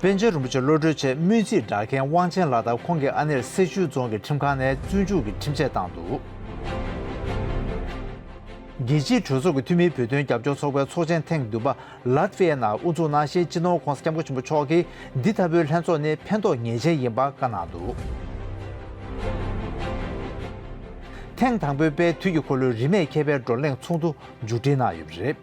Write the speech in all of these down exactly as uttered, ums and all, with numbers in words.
པཎ་ཆེན་རིན་པོ་ཆེ་གློད་གྲོལ་ཆེད་སྨོན་ཚིག་བསྒྲགས་མཁན་དབང་ཆེན་ལགས་དང་ཁོང་གི་ཨ་ནེར་སེར་ཤུལ་རྫོང་གི་ཁྲིམས་ཁང་ནས་བཙོན་འཇུག་གི་ཁྲིམས་ཆད་བཏང་འདུག་རྒྱལ་སྤྱིའི་གྲོས་ཚོགས་ཀྱི་འཐུས་མིའི་བོད་དོན་རྒྱབ་སྐྱོར་ཚོགས་པའི་ཚོགས་ཆེན་ཐེངས་བདུན་པ་ལ་ཏི་ཝི་ཡའི་ནང་དབུ་འཛུགས་གནང་བཞིན། སྤྱི་ནོར་༧གོང་ས་༧སྐྱབས་མགོན་ཆེན་པོ་མཆོག་གིས་འདི་ལྟ་བུའི་ལྷན་ཚོགས་ནི་ཕན་ཐོགས་ངེས་ཅན་ཡིན་པ་བཀའ་གནང་འདུག་ཐེངས་དང་པོའི་དཔལ་དུས་ཀྱི་འཁོར་ལོའི་རིས་མེད་མཁས་པའི་བགྲོ་གླེང་ཚོགས་འདུ་མཇུག་སྒྲིལ་གནང་ཡོད་པ་རེད།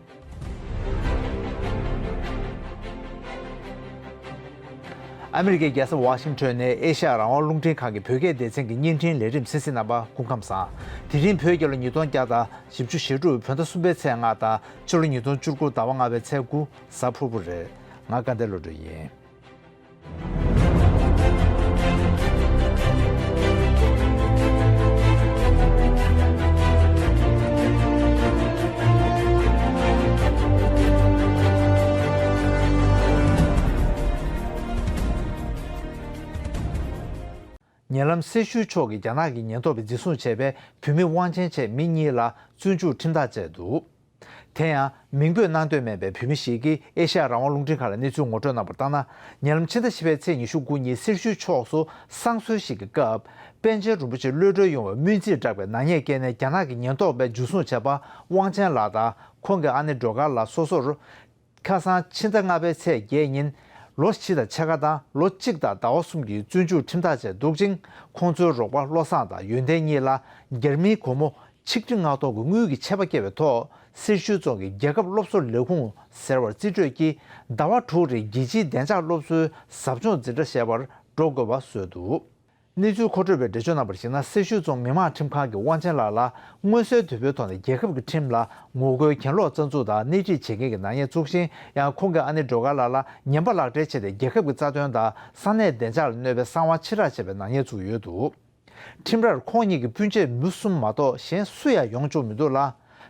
ཨ་མི་རི་ཀའི་རྒྱལ་ས་ཝ་ཤིང་ཊོན་ནས་ཨེ་ཤ་ཡ་རང་དབང་རླུང་འཕྲིན་ཁང་གི་བོད་སྐད་སྡེ་ཚན་གྱི་བརྙན་འཕྲིན་ལས་རིམ་གསན་གཟིགས་གནང་བར་སྐུ་ཁམས་བཟང་། དེ་རིང་བོད་རྒྱལ་ལོ་ཉིས་སྟོང་བརྒྱ་དང་བཞི་བཅུ་ཞེ་དྲུག་བོད་ཟླ་གསུམ་པའི་ཚེས་ལྔ་དང་ཕྱི་ལོ་ཉིས་སྟོང་བཅུ་དགུ་ཟླ་བ་ལྔ་པའི་ཚེས་དགུ་གཟའ་ཕུར་བུ་རེད། ང་དགའ་ལྡན་བློ་གྲོས་ཡིན། ཉེ་ལམ་སེར་ཤུལ་ཕྱོགས་ཀྱི་རྒྱ་ནག་གི་ཉེན་རྟོག་པས་འཛིན་བཟུང་བྱས་པའི་བོད་མི་དབང་ཆེན་བཅས་མི་གཉིས་ལ་བཙོན་འཇུག་ཁྲིམས་ཐག་བཅད་འདུག་དེ་ཡང་མིང་འབོད་གནང་འདོད་མེད་པའི་བོད་མི་ཞིག་གིས་ཨེ་ཤ་ཡ་རང་དབང་རླུང་འཕྲིན་ཁང་ལ་གནས་ཚུལ་ངོ་སྤྲོད་གནང་བར་ལྟར་ན། ཉེ་ལམ་ཕྱི་ཟླ་བཞི་པའི་ཚེས་ཉི་ཤུ་དགུ་ཉིན་སེར་ཤུལ་ཕྱོགས་སུ་བསང་གསོལ་ཞིག་གི་སྐབས། པཎ་ཆེན་རིན་པོ་ཆེ་གློད་གྲོལ་ཡོང་བའི་སྨོན་ཚིག་བསྒྲགས་པའི་ནག་ཉེས་བཀལ་ནས་རྒྱ་ནག་གི་ཉེན་རྟོག་པས་འཇུ་བཟུང་བྱས་པ་དབང་ཆེན་ལགས་དང་ཁོང་གི་ཨ་ནེ་སྒྲོལ་དཀར་ལགས་སོ་སོར། ཁ་སང་ཕྱི་ཟླ་ལྔ་པའི་ཚེས་བརྒྱད་ཉིན་ལོ་བཞི་དང་ཕྱེད་ཀ་དང་ལོ་གཅིག་དང་ཟླ་བ་གསུམ་གྱི་བཙོན་འཇུག་ཁྲིམས་ཐག་བཅད་འདུག་ཅིང་། ཁོང་ཚོའི་རོགས་པ་བློ་བཟང་དང་ཡོན་ཏན་གཉིས་ལ་རྒྱ་མིའི་སྒོར་མོ་ཆིག་ཁྲི་ལྔ་སྟོང་གི་དངུལ་གྱི་ཆད་པ་བཀལ་བའི་ཐོག་སེར་ཤུལ་རྫོང་གི་རྒྱལ་ཁབ་སློབ་གསོ་ལས་ཁུངས་ཟེར་བར་རྩིས་སྤྲོད་ཀྱིས་ཟླ་བ་དྲུག་རིང་རྒྱལ་སྤྱིའི་བདེ་འཇགས་སློབ་གསོའི་ཟབ་སྦྱོང་འཛིན་གྲྭ་ཞེས་པར་འགྲོ་དགོས་པ་བཟོས་འདུག་གནས་ཚུལ་མཁོ་སྤྲོད་པས་འགྲེལ་བརྗོད་གནང་བར་གཞིགས་ན། སེར་ཤུལ་རྫོང་མི་དམངས་ཁྲིམས་ཁང་གིས་དབང་ཆེན་ལགས་ལ་མངོན་གསལ་དོད་པོའི་ཐོག་ནས་རྒྱལ་ཁབ་ཀྱི་ཁྲིམས་ལ་ངོ་རྒོལ་གྱེན་ལོག་རྩ་འཛུགས་དང་སྣེ་ཁྲིད་བྱེད་མཁན་གྱི་ནག་ཉེས་བཙུགས་ཤིང་། ཡང་ཁོང་གི་ཨ་ནེ་སྒྲོལ་དཀར་ལགས་ལ་ངན་པ་ལག་སྦྲེལ་བྱས་ཏེ་རྒྱལ་ཁབ་ཀྱི་རྩ་དོན་དང་ས་གནས་བདེ་འཇགས་ལ་གནོད་པའི་གསང་བ་ཕྱིར་བསྒྲགས་བྱས་པའི་ནག་ཉེས་བཙུགས་ཡོད་འདུག་ཁྲིམས་རར་ཁོང་གཉིས་ཀྱི་སྤུན་མཆེད་མུ་གསུམ་མ་གཏོགས་གཞན་སུ་ཡང་ཡོང་བཅུག་མི་འདུག་ལ།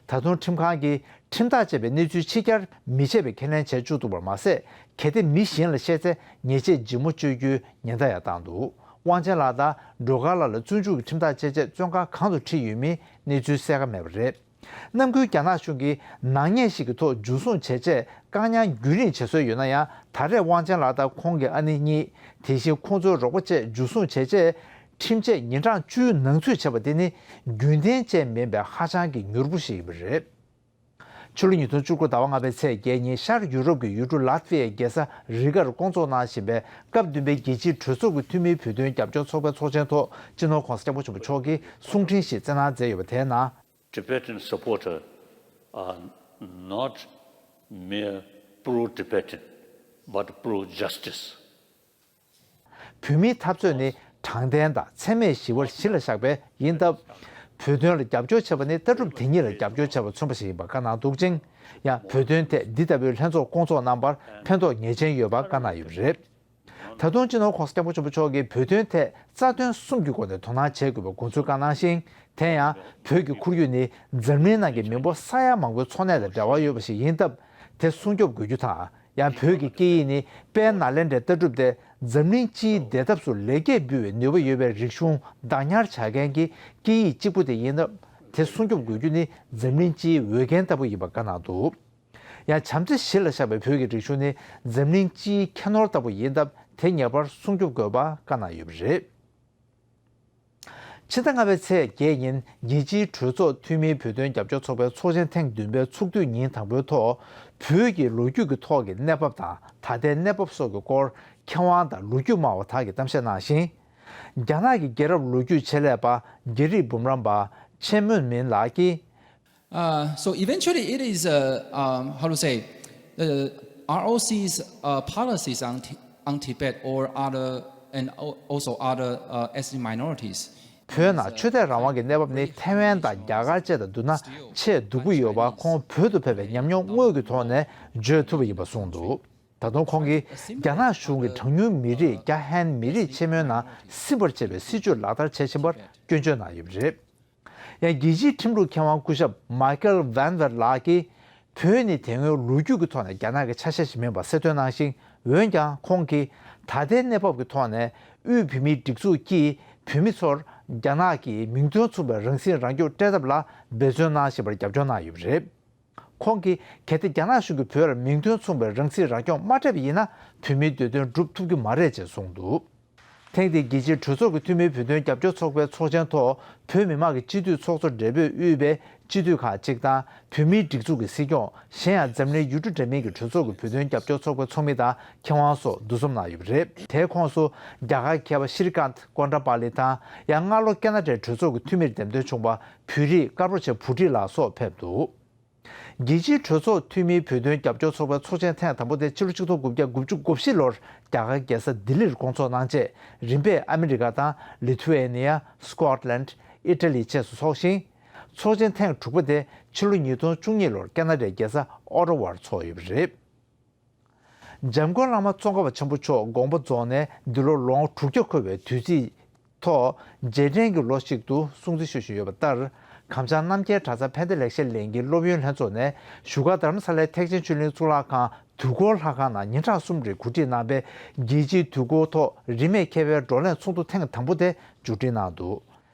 ད་དུང་ཁྲིམས་ཁང་གིས་ཁྲིམས་ཐག་བཅད་པའི་གནས་ཚུལ་ཕྱི་གྱར་མི་བྱེད་པའི་ཁས་ལེན་བྱས་བཅུག་འདུག་པར་མ་ཟད། གལ་ཏེ་མི་གཞན་ལ་བཤད་ཚེ་ཉེས་ཆད་ལྗིད་མོ་གཅོད་རྒྱུའི་ཉེན་བརྡ་ཡང་བཏང་འདུག་དབང་ཆེན་ལགས་དང་སྒྲོལ་དཀར་ལགས་ལ་བཙོན་འཇུག་གི་ཁྲིམས་ཐག་བཅད་རྗེས་བཙོན་ཁང་གང་དུ་ཁྲིད་ཡོད་མིན་གནས་ཚུལ་གསལ་ཁ་མེད་པ་རེད། ནམ་རྒྱུན་རྒྱ་ནག་གཞུང་གིས་ནག་ཉེས་ཤིག་གི་ཐོག་འཇུ་བཟུང་བྱས་རྗེས་བཀག་ཉར་རྒྱུན་རིང་བྱེད་སྲོལ་ཡོད་ན་ཡང་། ད་རེས་དབང་ཆེན་ལགས་དང་ཁོང་གི་ཨ་ནེ་གཉིས། དེ་བཞིན་ཁོང་ཚོའི་རོགས་པ་བཅས་འཇུ་བཟུང་བྱས་རྗེས། ཁྲིམས་ཆད་ཉིན་གྲངས་བཅུའི་ནང་ཚུད་བྱས་པ་དེ་ནི་རྒྱུན་ལྡན་ཅན་མིན་པའི་ཧ་ཅང་གི་མྱུར་པོ་ཞིག་ཡིན་པ་རེད། ཕྱི་ལོ་ཉིས་སྟོང་བཅུ་དགུ་ཟླ་བ་ལྔ་པའི་ཚེས་བརྒྱད་ཉིན་ཤར་ཡུ་རོབ་ཀྱི་ཡུལ་གྲུ་ལ་ཏི་ཝི་ཡའི་རྒྱལ་ས་རི་གར་སྐོང་ཚོགས་གནང་བཞིན་པའི་སྐབས་བདུན་པའི་རྒྱལ་སྤྱིའི་གྲོས་ཚོགས་ཀྱི་འཐུས་མིའི་བོད་དོན་རྒྱབ་སྐྱོར་ཚོགས་པའི་ཚོགས་ཆེན་ཐོག་སྤྱི་ནོར་༧གོང་ས་༧སྐྱབས་མགོན་ཆེན་པོ་མཆོག་གིས་གསུང་འཕྲིན་ཞིག་བསྩལ་གནང་མཛད་ཡོད་པ་དེའི་ནང་། Tibetan supporters are not mere pro-Tibetan, but pro-justice. བོད་མིའི་འཐབ་རྩོད་ནི་དྲང་བདེན་དང་འཚེ་མེད་ཞི་བར་གཞི་ལ་བཞག་པ་ཡིན་སྟབས། བོད་དོན་ལ་རྒྱབ་སྐྱོར་བྱེད་པ་ནི་ལྟ་གྲུབ་དེ་ཉིད་ལ་རྒྱབ་སྐྱོར་བྱེད་པ་མཚོན་པ་ཞིག་ཡིན་པ་བཀའ་གནང་འདུག་ཅིང་། ཡང་བོད་དོན་ཐད་འདི་ལྟ་བུའི་ལྷན་ཚོགས་སྐོང་ཚོགས་གནང་བར་ཕན་ཐོགས་ངེས་ཅན་ཡོད་པ་བཀའ་གནང་ཡོད་པ་རེད། ད་དུང་སྤྱི་ནོར་༧གོང་ས་༧སྐྱབས་མགོན་ཆེན་པོ་མཆོག་གིས་བོད་དོན་ཐད་རྩ་དོན་གསུམ་གྱི་སྒོ་ནས་དོ་སྣང་བྱེད་དགོས་པའི་དགོངས་ཚུལ་བཀའ་གནང་ཞིང་། དེ་ཡང་བོད་ཀྱི་ཁོར་ཡུག་ནི་འཛམ་གླིང་ནང་གི་མི་འབོར་ས་ཡ་མང་པོའི་འཚོ་གནས་དང་འབྲེལ་བ་ཡོད་པ་ཞིག་ཡིན་སྟབས། དེ་སྲུང་སྐྱོབ་དགོས་རྒྱུ་དང་། ཡང་བོད་ཀྱི་སྐད་ཡིག་ནི་དཔལ་ནཱ་ལེནྡྲའི་ལྟ་གྲུབ་སྟེ། འཛམ་གླིང་སྤྱིའི་བདེ་ཐབས་སུ་ལེགས་སྐྱེས་འབུལ་བའི་ནུས་པ་ཡོད་པའི་རིག་གཞུང་བདག་ཉར་བྱ་མཁན་གྱི་སྐད་ཡིག་གཅིག་པུ་དེ་ཡིན་སྟབས། དེ་སྲུང་སྐྱོབ་དགོས་རྒྱུ་ནི་འཛམ་གླིང་སྤྱིའི་འོས་འགན་ལྟ་བུ་ཡིན་པ་བཀའ་གནང་འདུག་ཡང་བྱམས་བརྩེ་གཞི་ལ་བཞག་པའི་བོད་ཀྱི་རིག་གཞུང་ནི་འཛམ་གླིང་སྤྱིའི་ཁྱད་ནོར་ལྟ་བུ་ཡིན་སྟབས། དེ་ངེས་པར་སྲུང་སྐྱོབ་དགོས་པ་བཀའ་གནང་ཡོད་པ་རེད། ཕྱི་ཟླ་ལྔ་པའི་ཚེས་བརྒྱད་ཉིན་རྒྱལ་སྤྱིའི་གྲོས་ཚོགས་འཐུས་མིའི་བོད་དོན་རྒྱབ་སྐྱོར་ཚོགས་པའི་ཚོགས་ཆེན་ཐེངས་བདུན་པའི་ཚོགས་དུས་ཉིན་དང་པོའི་ཐོག་བོད་ཀྱི་ལོ་རྒྱུས་ཀྱི་ཐོག་གི་གནས་བབ་དང་ད་ལྟའི་གནས་བབ་སོགས་ཀྱི་སྐོར་མཁས་དབང་དང་ལོ་རྒྱུས་སྨྲ་བ་དག་གིས་གཏམ་བཤད་གནང་ཞིང་། རྒྱ་ནག་གི་རྒྱལ་རབས་ལོ་རྒྱུས་ཆེད་ལས་པ་རྒྱ་རིགས་འབུམ་རམས་པ་ཆེན་མོན་མིན་ལགས་ཀྱིས། Uh, so eventually, it is, uh, um, how to say, the R O C's uh, policies on, Ti- on Tibet or other, and al- also other uh, ethnic minorities. བོད་ནང་ཆོས་དད་རང་དབང་གི་གནས་བབ་ནི་ཐའེ་ཝན་དང་རྒྱ་གར་བཅས་དང་བསྡུར་ན་ཆེས་སྡུག་པོ་ཡོད་པ་ཁོང་བོད་དུ་ཕེབས་པའི་ཉམས་མྱོང་དངོས་ཀྱི་ཐོག་ནས་བརྗོད་ཐུབ་པ་ཡིན་པ་གསུངས་འདུག་ད་དུང་ཁོང་གིས་རྒྱ་ནག་གཞུང་གིས་གྲངས་ཉུང་མི་རིགས་རྒྱ་ཧན་མི་རིགས་ཆེན་མོའི་ནང་སིམ་པར་བྱེད་པའི་སྲིད་བྱུས་ལག་བསྟར་བྱེད་བཞིན་པར་སྐྱོན་བརྗོད་གནང་ཡོད་པ་རེད། ཡང་རྒྱལ་སྤྱིའི་ཁྲིམས་ལུགས་མཁས་དབང་སྐུ་ཞབས་མཱི་ཀལ་ཝན་ཝེར་ལགས་ཀྱིས། བོད་ནི་དེ་སྔོན་ལོ་རྒྱུས་ཀྱི་ཐོག་ནས་རྒྱ་ནག་གི་ཆ་ཤས་ཤིག་མིན་པ་གསལ་སྟོན་གནང་ཞིང་། འོན་ཀྱང་ཁོང་གིས་ད་ལྟའི་གནས་བབ་ཀྱི་ཐོག་ནས་དབུས་བོད་མིའི་སྒྲིག་འཛུགས་ཀྱིས་བོད་མི་ཚོར་རྒྱ་ནག་གི་མིང་དོན་མཚུངས་པའི་རང་སྲིད་རང་སྐྱོང་སྤྲད་ཐབས་ལ་འབད་བརྩོན་གནང་བཞིན་པར་རྒྱབ་སྐྱོར་གནང་ཡོད་པ་རེད། ཁོང་གིས་གལ་ཏེ་རྒྱ་ནག་གཞུང་གིས་བོད་ལ་མིང་དོན་མཚུངས་པའི་རང་སྲིད་རང་སྐྱོང་མ་སྤྲད་པ་ཡིན་ན། བོད་མིའི་འདོད་དོན་སྒྲུབ་ཐུབ་ཀྱི་མ་རེད་ཅེས་གསུངས་འདུག་ཐེངས་འདིའི་རྒྱལ་སྤྱིའི་གྲོས་ཚོགས་ཀྱི་འཐུས་མིའི་བོད་དོན་རྒྱབ་སྐྱོར་ཚོགས་པའི་ཚོགས་ཆེན་ཐོག་བོད་མི་མང་གི་སྤྱི་འཐུས་ཚོགས་གཙོ་སྦྲེལ་པོས་དབུས་པའི་སྤྱི་འཐུས་ཁག་ཅིག་དང་། བོད་མིའི་སྒྲིག་འཛུགས་ཀྱི་སྲིད་སྐྱོང་། གཞན་ཡང་འཛམ་གླིང་ཡུལ་གྲུ་འདྲ་མིན་གྱི་གྲོས་ཚོགས་ཀྱི་བོད་དོན་རྒྱབ་སྐྱོར་ཚོགས་པའི་ཚོགས་མི་དང་མཁས་དབང་སོགས་འདུ་འཛོམས་གནང་ཡོད་པ་རེད། དེའི་ཁོངས་སུ་རྒྱ་གར་མཁས་པ་ཤྲི་ཀཱནྟ་ཀོན་ཏྲ་པཱ་ལི་དང་། ཡང་སྔ་ལོ་ཁེ་ན་ཌའི་གྲོས་ཚོགས་ཀྱི་འཐུས་མིར་འདེམས་ཐོན་བྱུང་བ་བོད་རིགས་ཀ་རོ་ཆེ་བྷུ་ཊི་ལགས་སོགས་ཕེབས་འདུག་རྒྱལ་སྤྱིའི་གྲོས་ཚོགས་འཐུས་མིའི་བོད་དོན་རྒྱབ་སྐྱོར་ཚོགས་པའི་ཚོགས་ཆེན་ཐེངས་དང་པོ་དེ་ཕྱི་ལོ་ཆིག་སྟོང་དགུ་བརྒྱ་དགུ་བཅུ་གོ་བཞི་ལོར་རྒྱ་གར་རྒྱལ་ས་ལྡི་ལིར་སྐོང་ཚོགས་གནང་རྗེས། རིམ་པས་ཨ་མི་རི་ཀ་དང་ལི་ཐུ་ཨེ་ནི་ཡ། སི་ཀོཊ་ལེནཌ། ཨི་ཊ་ལི་བཅས་སུ་འཚོགས་ཤིང་། ཚོགས་ཆེན་ཐེངས་དྲུག་པ་དེ་ཕྱི་ལོ་ཉིས་སྟོང་བཅུ་གཉིས་ལོར་ཁེ་ན་ཌའི་རྒྱལ་ས་ཨོ་ཊ་ཝར་འཚོགས་ཡོད་པ་རེད། འཇམ་མགོན་བླ་མ་ཙོང་ཁ་པ་ཆེན་པོ་མཆོག་དགོངས་པ་རྫོགས་ནས་འདི་ལོ་ལོ་ངོ་དྲུག་བརྒྱ་འཁོར་བའི་དུས་ཚིགས་ཐོག་རྗེས་དྲན་གྱི་ལོ་ཞིག་ཏུ་སྲུང་བརྩི་ཞུ་བཞིན་ཡོད་པ་ལྟར། གངས་ལྗོངས་རྣམ་རྒྱལ་གྲྭ་ཚང་ཕན་བདེ་ལེགས་བཤད་གླིང་གི་སློབ་ཡོན་ལྷན་ཚོགས་ནས་བཞུགས་སྒར་རྡ་རམ་ས་ལའི་ཐེག་ཆེན་ཆོས་གླིང་གཙུག་ལག་ཁང་དུས་འཁོར་ལྷ་ཁང་ནང་ཉིན་གྲངས་གསུམ་རིང་གོ་སྒྲིག་གནང་བའི་རྒྱལ་སྤྱིའི་དུས་འཁོར་ཐོག་རིན་མེད་མཁས་པའི་བགྲོ་གླེང་ཚོགས་འདུ་ཐེངས་དང་པོ་དེ་མཇུག་སྒྲིལ་གནང་འདུག་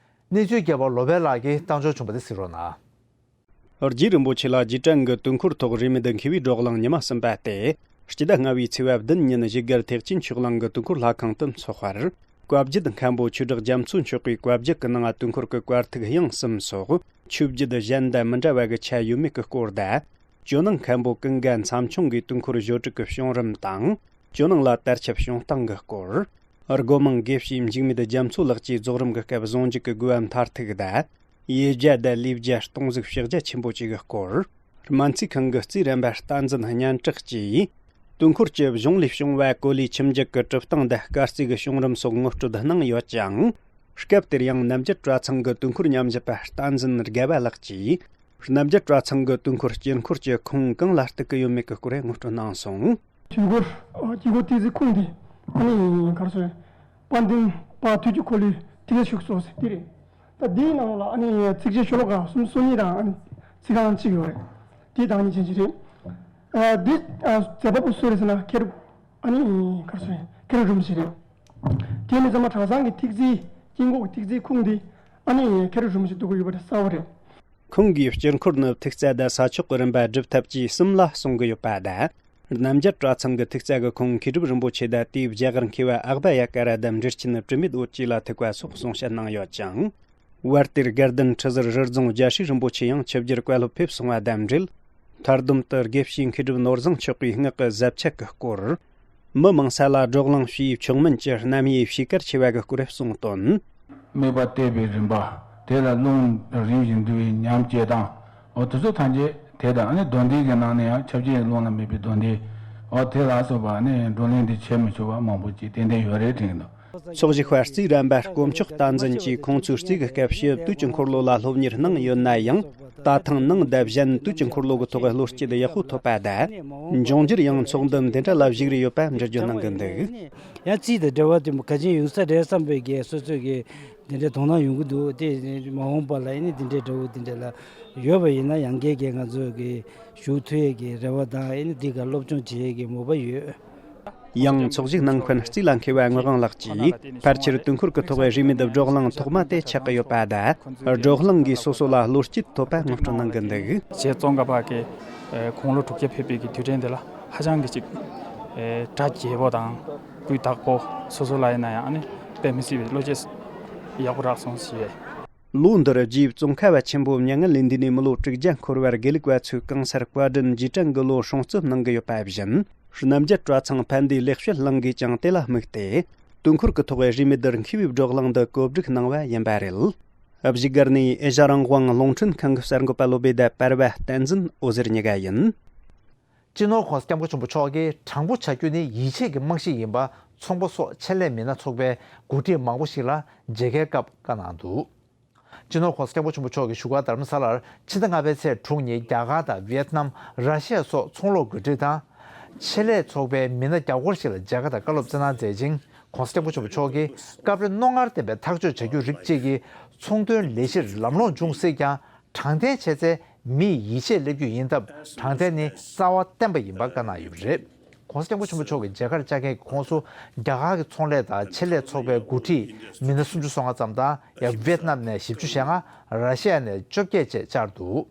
གནས་ཚུལ་རྒྱས་པ་ལོ་པཎ་ལགས་ཀྱིས་བཏང་འབྱོར་བྱུང་བ་དེ་གཟིགས་རོགས་གནང་། རྗེ་རིན་པོ་ཆེ་ལ་རྗེས་དྲན་གྱི་དུས་འཁོར་ཐོག་རིས་མེད་མཁས་པའི་བགྲོ་གླེང་ཉི་མ་གསུམ་པ་སྟེ། སྤྱི་ཟླ་ལྔ་བའི་ཚེས་པ་བདུན་ཉིན་བཞུགས་སྒར་ཐེག་ཆེན་ཆོས་གླིང་གི་དུས་འཁོར་ལྷ་ཁང་དུ་འཚོགས་པར། བཀའ་བརྒྱུད་མཁན་པོ་ཆོས་གྲགས་རྒྱ་མཚོ་མཆོག་གིས་བཀའ་བརྒྱུད་ཀྱི་ནང་དུས་འཁོར་གྱི་བཀའ་ཐིག་དབྱངས་གསུམ་སོགས་ཆོས་བརྒྱུད་གཞན་དང་མི་འདྲ་བ་གི་ཆ་ཡོད་མེད་ཀྱི་སྐོར་དང་། ཇོ་ནང་མཁན་པོ་ཀུན་དགའ་མཚམས་ཆུང་གིས་དུས་འཁོར་བཞི་དྲུག་གི་བྱུང་རིམ་དང་། ཇོ་ནང་ལ་དར་ཁྱབ་བྱུང་སྟངས་ཀྱི་སྐོར། སྒོ་མང་དགེ་བཤེས་འཇིགས་མེད་རྒྱ་མཚོ་ལགས་ཀྱིས་རྫོགས་རིམ་གྱི་སྐབས་ཟུང་འཇུག་གི་དགོས་པ་མཐར་ཐུག་དང་། ཡེ་བརྒྱ་དང་ལེའུ་བརྒྱ་སྟོང་གཟུགས་ཕྱག་རྒྱ་ཆེན་པོ་བཅས་ཀྱི་སྐོར། སྨན་རྩིས་ཁང་གི་རྩིས་རན་པ་བསྟན་འཛིན་སྙན་གྲགས་ཀྱིས། དུས་འཁོར་གྱི་གཞུང་ལས་བྱུང་བ་གོ་ལའི་ཁྱིམ་རྒྱུད་ཀྱི་གྲུབ་སྟངས་དང་སྐར་རྩིས་ཀྱི་བྱུང་རིམ་སོགས་ངོ་སྤྲོད་གནང་ཡོད་ཅིང་། སྐབས་དེར་ཡང་རྣམ་རྒྱལ་གྲྭ་ཚང་གི་དུས་འཁོར་ཉམས་ཞིབ་པ་བསྟན་འཛིན་དགའ་བ་ལགས་ཀྱིས། རྣམ་རྒྱལ་གྲྭ་ཚང་གི་དུས་འཁོར་དཀྱིལ་འཁོར་གྱི་ཁུངས་གང་ལ་གཏུག་གི་ཡོད་མེད་ཀྱི་སྐོར་ངོ་སྤྲོད་གནང་སོང་། དུས་འཁོར་དཀྱིལ་འཁོར་ཏི་ཙི་ཁུངས་དེ་ཨ་ནི་ག་རེ་ཟེར། དཔལ་ལྡན་པ་དུས་ཀྱི་འཁོར་ལོའི་ཏི་ཙི་ཤུགས་སོགས་ཟེར་དེ་རེད། ད་འདིའི་ནང་ལ་ཨ་ནི་ཚིགས་བཅད་ཤོ་ལོ་ཀ་སུམ་ཅུ་སོ་གཉིས་དང་ཨ་ནི་ཚིག་རྐང་གཅིག་ཡོད་རེད། དེ་དང་ཉིན་ཆེན་གཅིག་རེད། ཨ་འདི་ཨ་མཛད་པ་པོ་སུ་རེད་ཟེར་ན་ཁེ་རུབ་ཨ་ནི་ག་རེ་ཟེར་ཁེ་རུབ་རིན་པོ་ཆེ་རེད། དེ་ནི་ཚང་མ་གྲྭ་ཚང་གི་ཐིག་རྩིས་དཀྱིལ་འཁོར་གྱི་ཐིག་རྩིས་ཁུངས་འདི་ཨ་ནི་ཁེ་རུབ་རིན་པོ་ཆེ་འདུག་གི་ཡོད་པ་དེ་གསལ་པོ་རེད། ཁོང་གིས་དཀྱིལ་འཁོར་ནི་ཐིག་རྩ་དང་ས་ཕྱོགས་ཀྱི་རིམ་པ་སྒྲུབ་ཐབས་བཅས་གསུམ་ལ་གསུང་གི་ཡོད་པ་དང་། རྣམ་རྒྱལ་གྲྭ་ཚང་གི་ཐིག་རྩ་གི་ཁུངས་མཁས་གྲུབ་རིན་པོ་ཆེ་དང་དེའི་རྒྱ་གར་མཁས་པ་ཨག་བྷ་ཡ་ཀ་ར་དང་འབྲེལ་ཆེན་དྲི་མེད་འོད་བཅས་ལ་ཐུག་པ་སོགས་གསུང་བཤད་གནང་ཡོད་ཅིང་། བར་དེར་དགའ་ལྡན་ཁྲི་ཟུར་རི་རྫོང་རྒྱལ་སྲས་རིན་པོ་ཆེ་ཡང་ཆིབས་བསྒྱུར་བཀའ་སློབ་ཕེབས་སོང་བ་དང་འབྲེལ། མཐར་སྡོམ་དུ་དགེ་བཤེས་མཁས་གྲུབ་ནོར་བཟང་མཆོག་གིས་སྔགས་ཀྱི་ཟབ་ཆ་གི་སྐོར། མི་མང་ས་ལ་བགྲོ་གླེང་བྱས་ཆོག་མིན་གྱི་རྣམ་དབྱེ་ཕྱེད་ཀར་ཕྱེ་བ་གི་སྐོར་གསུངས་དོན། དམིགས་པ་གཏད་པའི་རིམ་པ། དེ་ལ་རླུང་རིམ་བཞིན་འདུ་བའི་ཉམས་བཅས་དང་། འོ་དེ་ཚོ་ཐམས་ཅད་དེ་དང་ཨ་ནི་གདོན་སྡེ་གི་ནང་ནས་ཡང་ཁྱབ་བྱེད་རླུང་ལ་དམིགས་པའི་གདོན་སྡེ། འོ་དེ་ལ་སོགས་པ་ནི་བགྲོ་གླེང་འདི་བྱེད་མི་ཆོག་པ་མང་པོ་ཅིག་ཏན་ཏན་ཡོད་རེད་དྲན་གྱི་འདུག། ཚོགས་ཞུགས་པ་རྩིས་རན་པ་དཀོན་མཆོག་བསྟན་འཛིན་གྱིས་ཁོང་ཚོའི་རྩིས་ཀྱི་སྐབས་ཕྱི་དུས་ཀྱི་འཁོར་ལོ་ལ་སློབ་གཉེར་གནང་ཡོད་ན་ཡང་། ད་ཐེངས་ནང་ཟླ་གཞན་དུས་ཀྱི་འཁོར་ལོ་གི་ཐོག་བློ་སྐྱེད་ཡག་པོ་ཐོབ་པ་དང་། འབྱུང་འགྱུར་ཡང་ཚོགས་འདུ་འདི་འདྲ་ལ་བཞུགས་རེ་ཡོད་པ་འགྲེལ་བརྗོད་གནང་གི་འདུག། ཡང་རྩིས་དང་འབྲེལ་བ་དེ་མོ་ག་ཅན་ཡོང་ས་རེད་བསམ་པའི་གི་སོ་སོའི་གི་འདི་འདྲའི་དོ་སྣང་ཡོང་གི་འདུག། དེ་མ་འོངས་པ་ལ་ཨ་ནི་འདི་འདྲའི་འདྲ་བོ་འདི་འདྲ་ལ་ཡོད་པ་ཡིན་ན་ཡང་བསྐྱར་གྱི་ང་ཚོ་གི་ཞུགས་ཐུབ་ཡས་ཀྱི་རེ་བ་དང་ཨ་ནི་འདི་ག་སློབ་སྦྱོང་བྱེད་ཡས་ཀྱི་མོས་པ་ཡོད། ཡང་ཚོགས་ཞུགས་གནང་མཁན་རྩིས་ལ་མཁས་པ་ངག་དབང་ལགས་ཀྱིས་ཕལ་ཆེར་དུས་འཁོར་གྱི་ཐོག་རིས་མེད་བགྲོ་གླེང་ཐོག་མ་དེ་ཆགས་ཀྱི་ཡོད་པ་དང་། བགྲོ་གླེང་གིས་སོ་སོ་ལ་བློ་སྐྱེད་ཐོབ་པ་ངོ་སྤྲོད་གནང་གི་འདུག། རྗེ་ཙོང་ཁ་པ་གིས་ཨེ་དགུང་ལོ་དྲུག་བརྒྱ་ཕེབས་པའི་གི་དུས་དྲན་དེ་ལ་ཧ་ཅང་གི་ཅིག་ཨེ་གྲ་རྒྱས་པོ་དང་སྤུས་དག་པོ། སོ་སོ་ལ་ཡིན་ན་ཡང་ཨ་ནི་དཔེ་མི་སྲིད་པའི་བློ་སྐྱེད་ཡག་པོ་རག་སོང་ཞེས། ལོ་འདིར་རྗེ་ཙོང་ཁ་པ་ཆེན་པོ་མྱ་ངན་ལས་འདས་ནས་མི་ལོ་དྲུག་བརྒྱ་འཁོར་བར་དགེ་ལུགས་པ་ཚོས་གང་སར་བཀའ་དྲིན་རྗེས་དྲན་གྱི་ལོ་སྲུང་བརྩི་གནང་གི་ཡོད་པ་བཞིན། རྣམ་རྒྱལ་གྲྭ་ཚང་ཕན་བདེ་ལེགས་བཤད་གླིང་གིས་ཀྱང་དེ་ལ་དམིགས་ཏེ། དུས་འཁོར་གྱི་ཐོག་རིས་མེད་དུ་མཁས་པའི་བགྲོ་གླེང་འདི་གོ་སྒྲིག་གནང་བ་ཡིན་པ་རེད། བཞུགས་སྒར་ནས་ཨེ་ཤ་རང་དབང་རླུང་འཕྲིན་ཁང་གི་གསར་འགོད་པ་བློ་བྷེ་དང་པར་བ་བསྟན་འཛིན་འོད་ཟེར་གཉིས་ཀ་ཡིན། སྤྱི་ནོར་༸གོང་ས་༸སྐྱབས་མགོན་ཆེན་པོ་མཆོག་གིས་དྲང་པོ་བྱ་རྒྱུ་ནི་ཡིད་ཆེས་ཀྱི་རྨང་གཞི་ཡིན་པ་ཚོང་པ་སོགས་ཆེད་ལས་མི་སྣ་ཚོགས་པའི་འགོ་ཁྲིད་མང་པོ་ཞིག་ལ་མཇལ་ཁའི་སྐབས་བཀའ་གནང་འདུག། སྤྱི་ནོར་༸གོང་ས་༸སྐྱབས་མགོན་ཆེན་པོ་མཆོག་གིས་བཞུགས་སྒར་རྡ་རམ་ས་ལར་ཕྱི་ཟླ་ལྔ་པའི་ཚེས་དྲུག་ཉིན་རྒྱ་གར་དང་ཝེད་ནམ། ར་ཤི་ཡ་སོགས་ཚོང་ལས་འགོ་ཁྲིད་དང་། ཆེད་ལས་ཚོགས་པའི་མི་སྣ་བརྒྱ་སྐོར་ཞིག་ལ་མཇལ་ཁ་དང་བཀའ་སློབ་སྩལ་གནང་མཛད་ཅིང་། ༸གོང་ས་༸སྐྱབས་མགོན་ཆེན་པོ་མཆོག་གིས་སྐབས་རེ་རྣོ་ངར་ལྡན་པའི་ཐག་གཅོད་བྱ་རྒྱུ་རིགས་གཅིག་གིས་ཚོང་དོན་ལས་གཞིར་ལམ་ལྷོང་འབྱུང་སྲིད་ཀྱང་། དྲང་བདེན་བྱས་ཚེ་མི་ཡིས་ཡིད་ཆེས་སླེབས་རྒྱུ་ཡིན་སྟབས། དྲང་བདེན་ནི་རྩ་བ་བརྟན་པ་ཡིན་པ་བཀའ་གནང་ཡོད་པ་རེད། ༸གོང་ས་༸སྐྱབས་མགོན་ཆེན་པོ་མཆོག་གི་མཇལ་ཁར་བཅར་མཁན་གྱི་ཁོངས་སུ་རྒྱ་གར་གྱི་ཚོང་ལས་དང་ཆེད་ལས་ཚོགས་པའི་འགོ་ཁྲིད་མི་སྣ་སུམ་ཅུ་སོ་ལྔ་ཙམ་དང་། ཡང་ཝེད་ནམ་ནས་བཞི་བཅུ་ཞེ་ལྔ། ར་ཤི་ཡ་ནས་བཅོ་བརྒྱད་བཅས་བཅར་འདུག།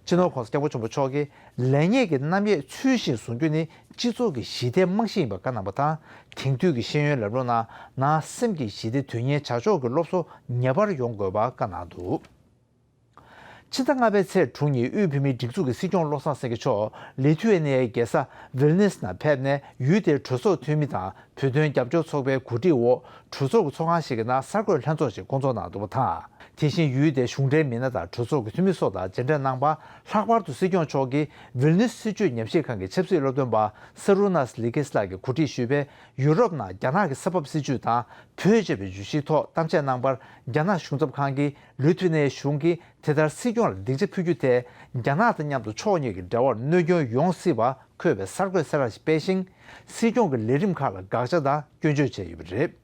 སྤྱི་ནོར་༸གོང་ས་༸སྐྱབས་མགོན་ཆེན་པོ་མཆོག་གིས་ ལེགས་ཉེས་ཀྱི་རྣམ་དབྱེ་ཚུལ་བཞིན་བཟུང་རྒྱུ་ནི་སྤྱི་ཚོགས་ཀྱི་ཞི་བདེའི་རྨང་གཞི་ཡིན་པ་བཀའ་གནང་བ་དང་། དེང་དུས་ཀྱི་ཤེས་ཡོན་ལམ་ལུགས་ནང་ན་སེམས་ཀྱི་ཞི་བདེ་དོན་གཉེར་བྱ་ཕྱོགས་ཀྱི་སློབ་གསོ་ངེས་པར་ཡོང་དགོས་པ་བཀའ་གནང་འདུག་ཕྱི་ཟླ་ལྔ་པའི་ཚེས་དྲུག་ཉིན་དབུས་བོད་མིའི་སྒྲིག་འཛུགས་ཀྱི་སྲིད་སྐྱོང་བློ་བཟང་སེང་གེ་མཆོག་ལི་ཐུ་ཨེ་ནི་ཡའི་རྒྱལ་ས་ཝིལ་ནིས་ནང་ཕེབས་ནས། ཡུལ་དེའི་གྲོས་ཚོགས་འཐུས་མི་དང་བོད་དོན་རྒྱབ་སྐྱོར་ཚོགས་པའི་གོ་སྒྲིག་འོག་གྲོས་ཚོགས་ཀྱི་ཚོགས་ཁང་ཞིག་གི་ནང་གསར་འགོད་ལྷན་ཚོགས་ཤིག་བསྐོང་ཚོགས་གནང་འདུག་པ་དང་། དེ་བཞིན་ཡུལ་དེའི་གཞུང་འབྲེལ་མི་སྣ་དང་གྲོས་ཚོགས་ཀྱི་འཐུས་མི་སོགས་དང་མཇལ་འཕྲད་གནང་བར། ལྷག་པར་དུ་སྲིད་སྐྱོང་མཆོག་གིས་ཝིལ་ནིས་སྲིད་བྱུས་ཉམས་ཞིབ་ཁང་གི་ཆབ་སྲིད་སློབ་སྟོན་པ་སར་རུ་ནཱས་ལི་ཀིས་ལགས་ཀྱིས་གོ་སྒྲིག་ཞུས་པའི་ཡུ་རོབ་ནང་རྒྱ་ནག་གི་ས་བབ་སྲིད་བྱུས་དང་བོད་ཅེས་པའི་བརྗོད་གཞིའི་ཐོག་གཏམ་བཤད་གནང་བར། རྒྱ་ནག་གཞུང་ཚབ་ཁང་གིས་ལི་ཐུ་ནེ་གཞུང་གིས་དེ་ལྟར་སྲིད་སྐྱོང་ལ་སྡིངས་ཆ་ཕུལ་རྒྱུ་དེས་རྒྱ་ནག་དང་མཉམ་དུ་ཕྱོགས་གཉིས་ཀྱི་འབྲེལ་བར་གནོད་སྐྱོན་ཡོང་སྲིད་པ་འཁོད་པའི་གསར་འགོད་གསལ་བསྒྲགས་ཤིག་སྤེལ་ཞིང་། སྲིད་སྐྱོང་གི་ལས་རིམ་ཁག་ལ་དགག་བྱ་དང་སྐྱོན་བརྗོད་བྱས་ཡོད་པ་རེད།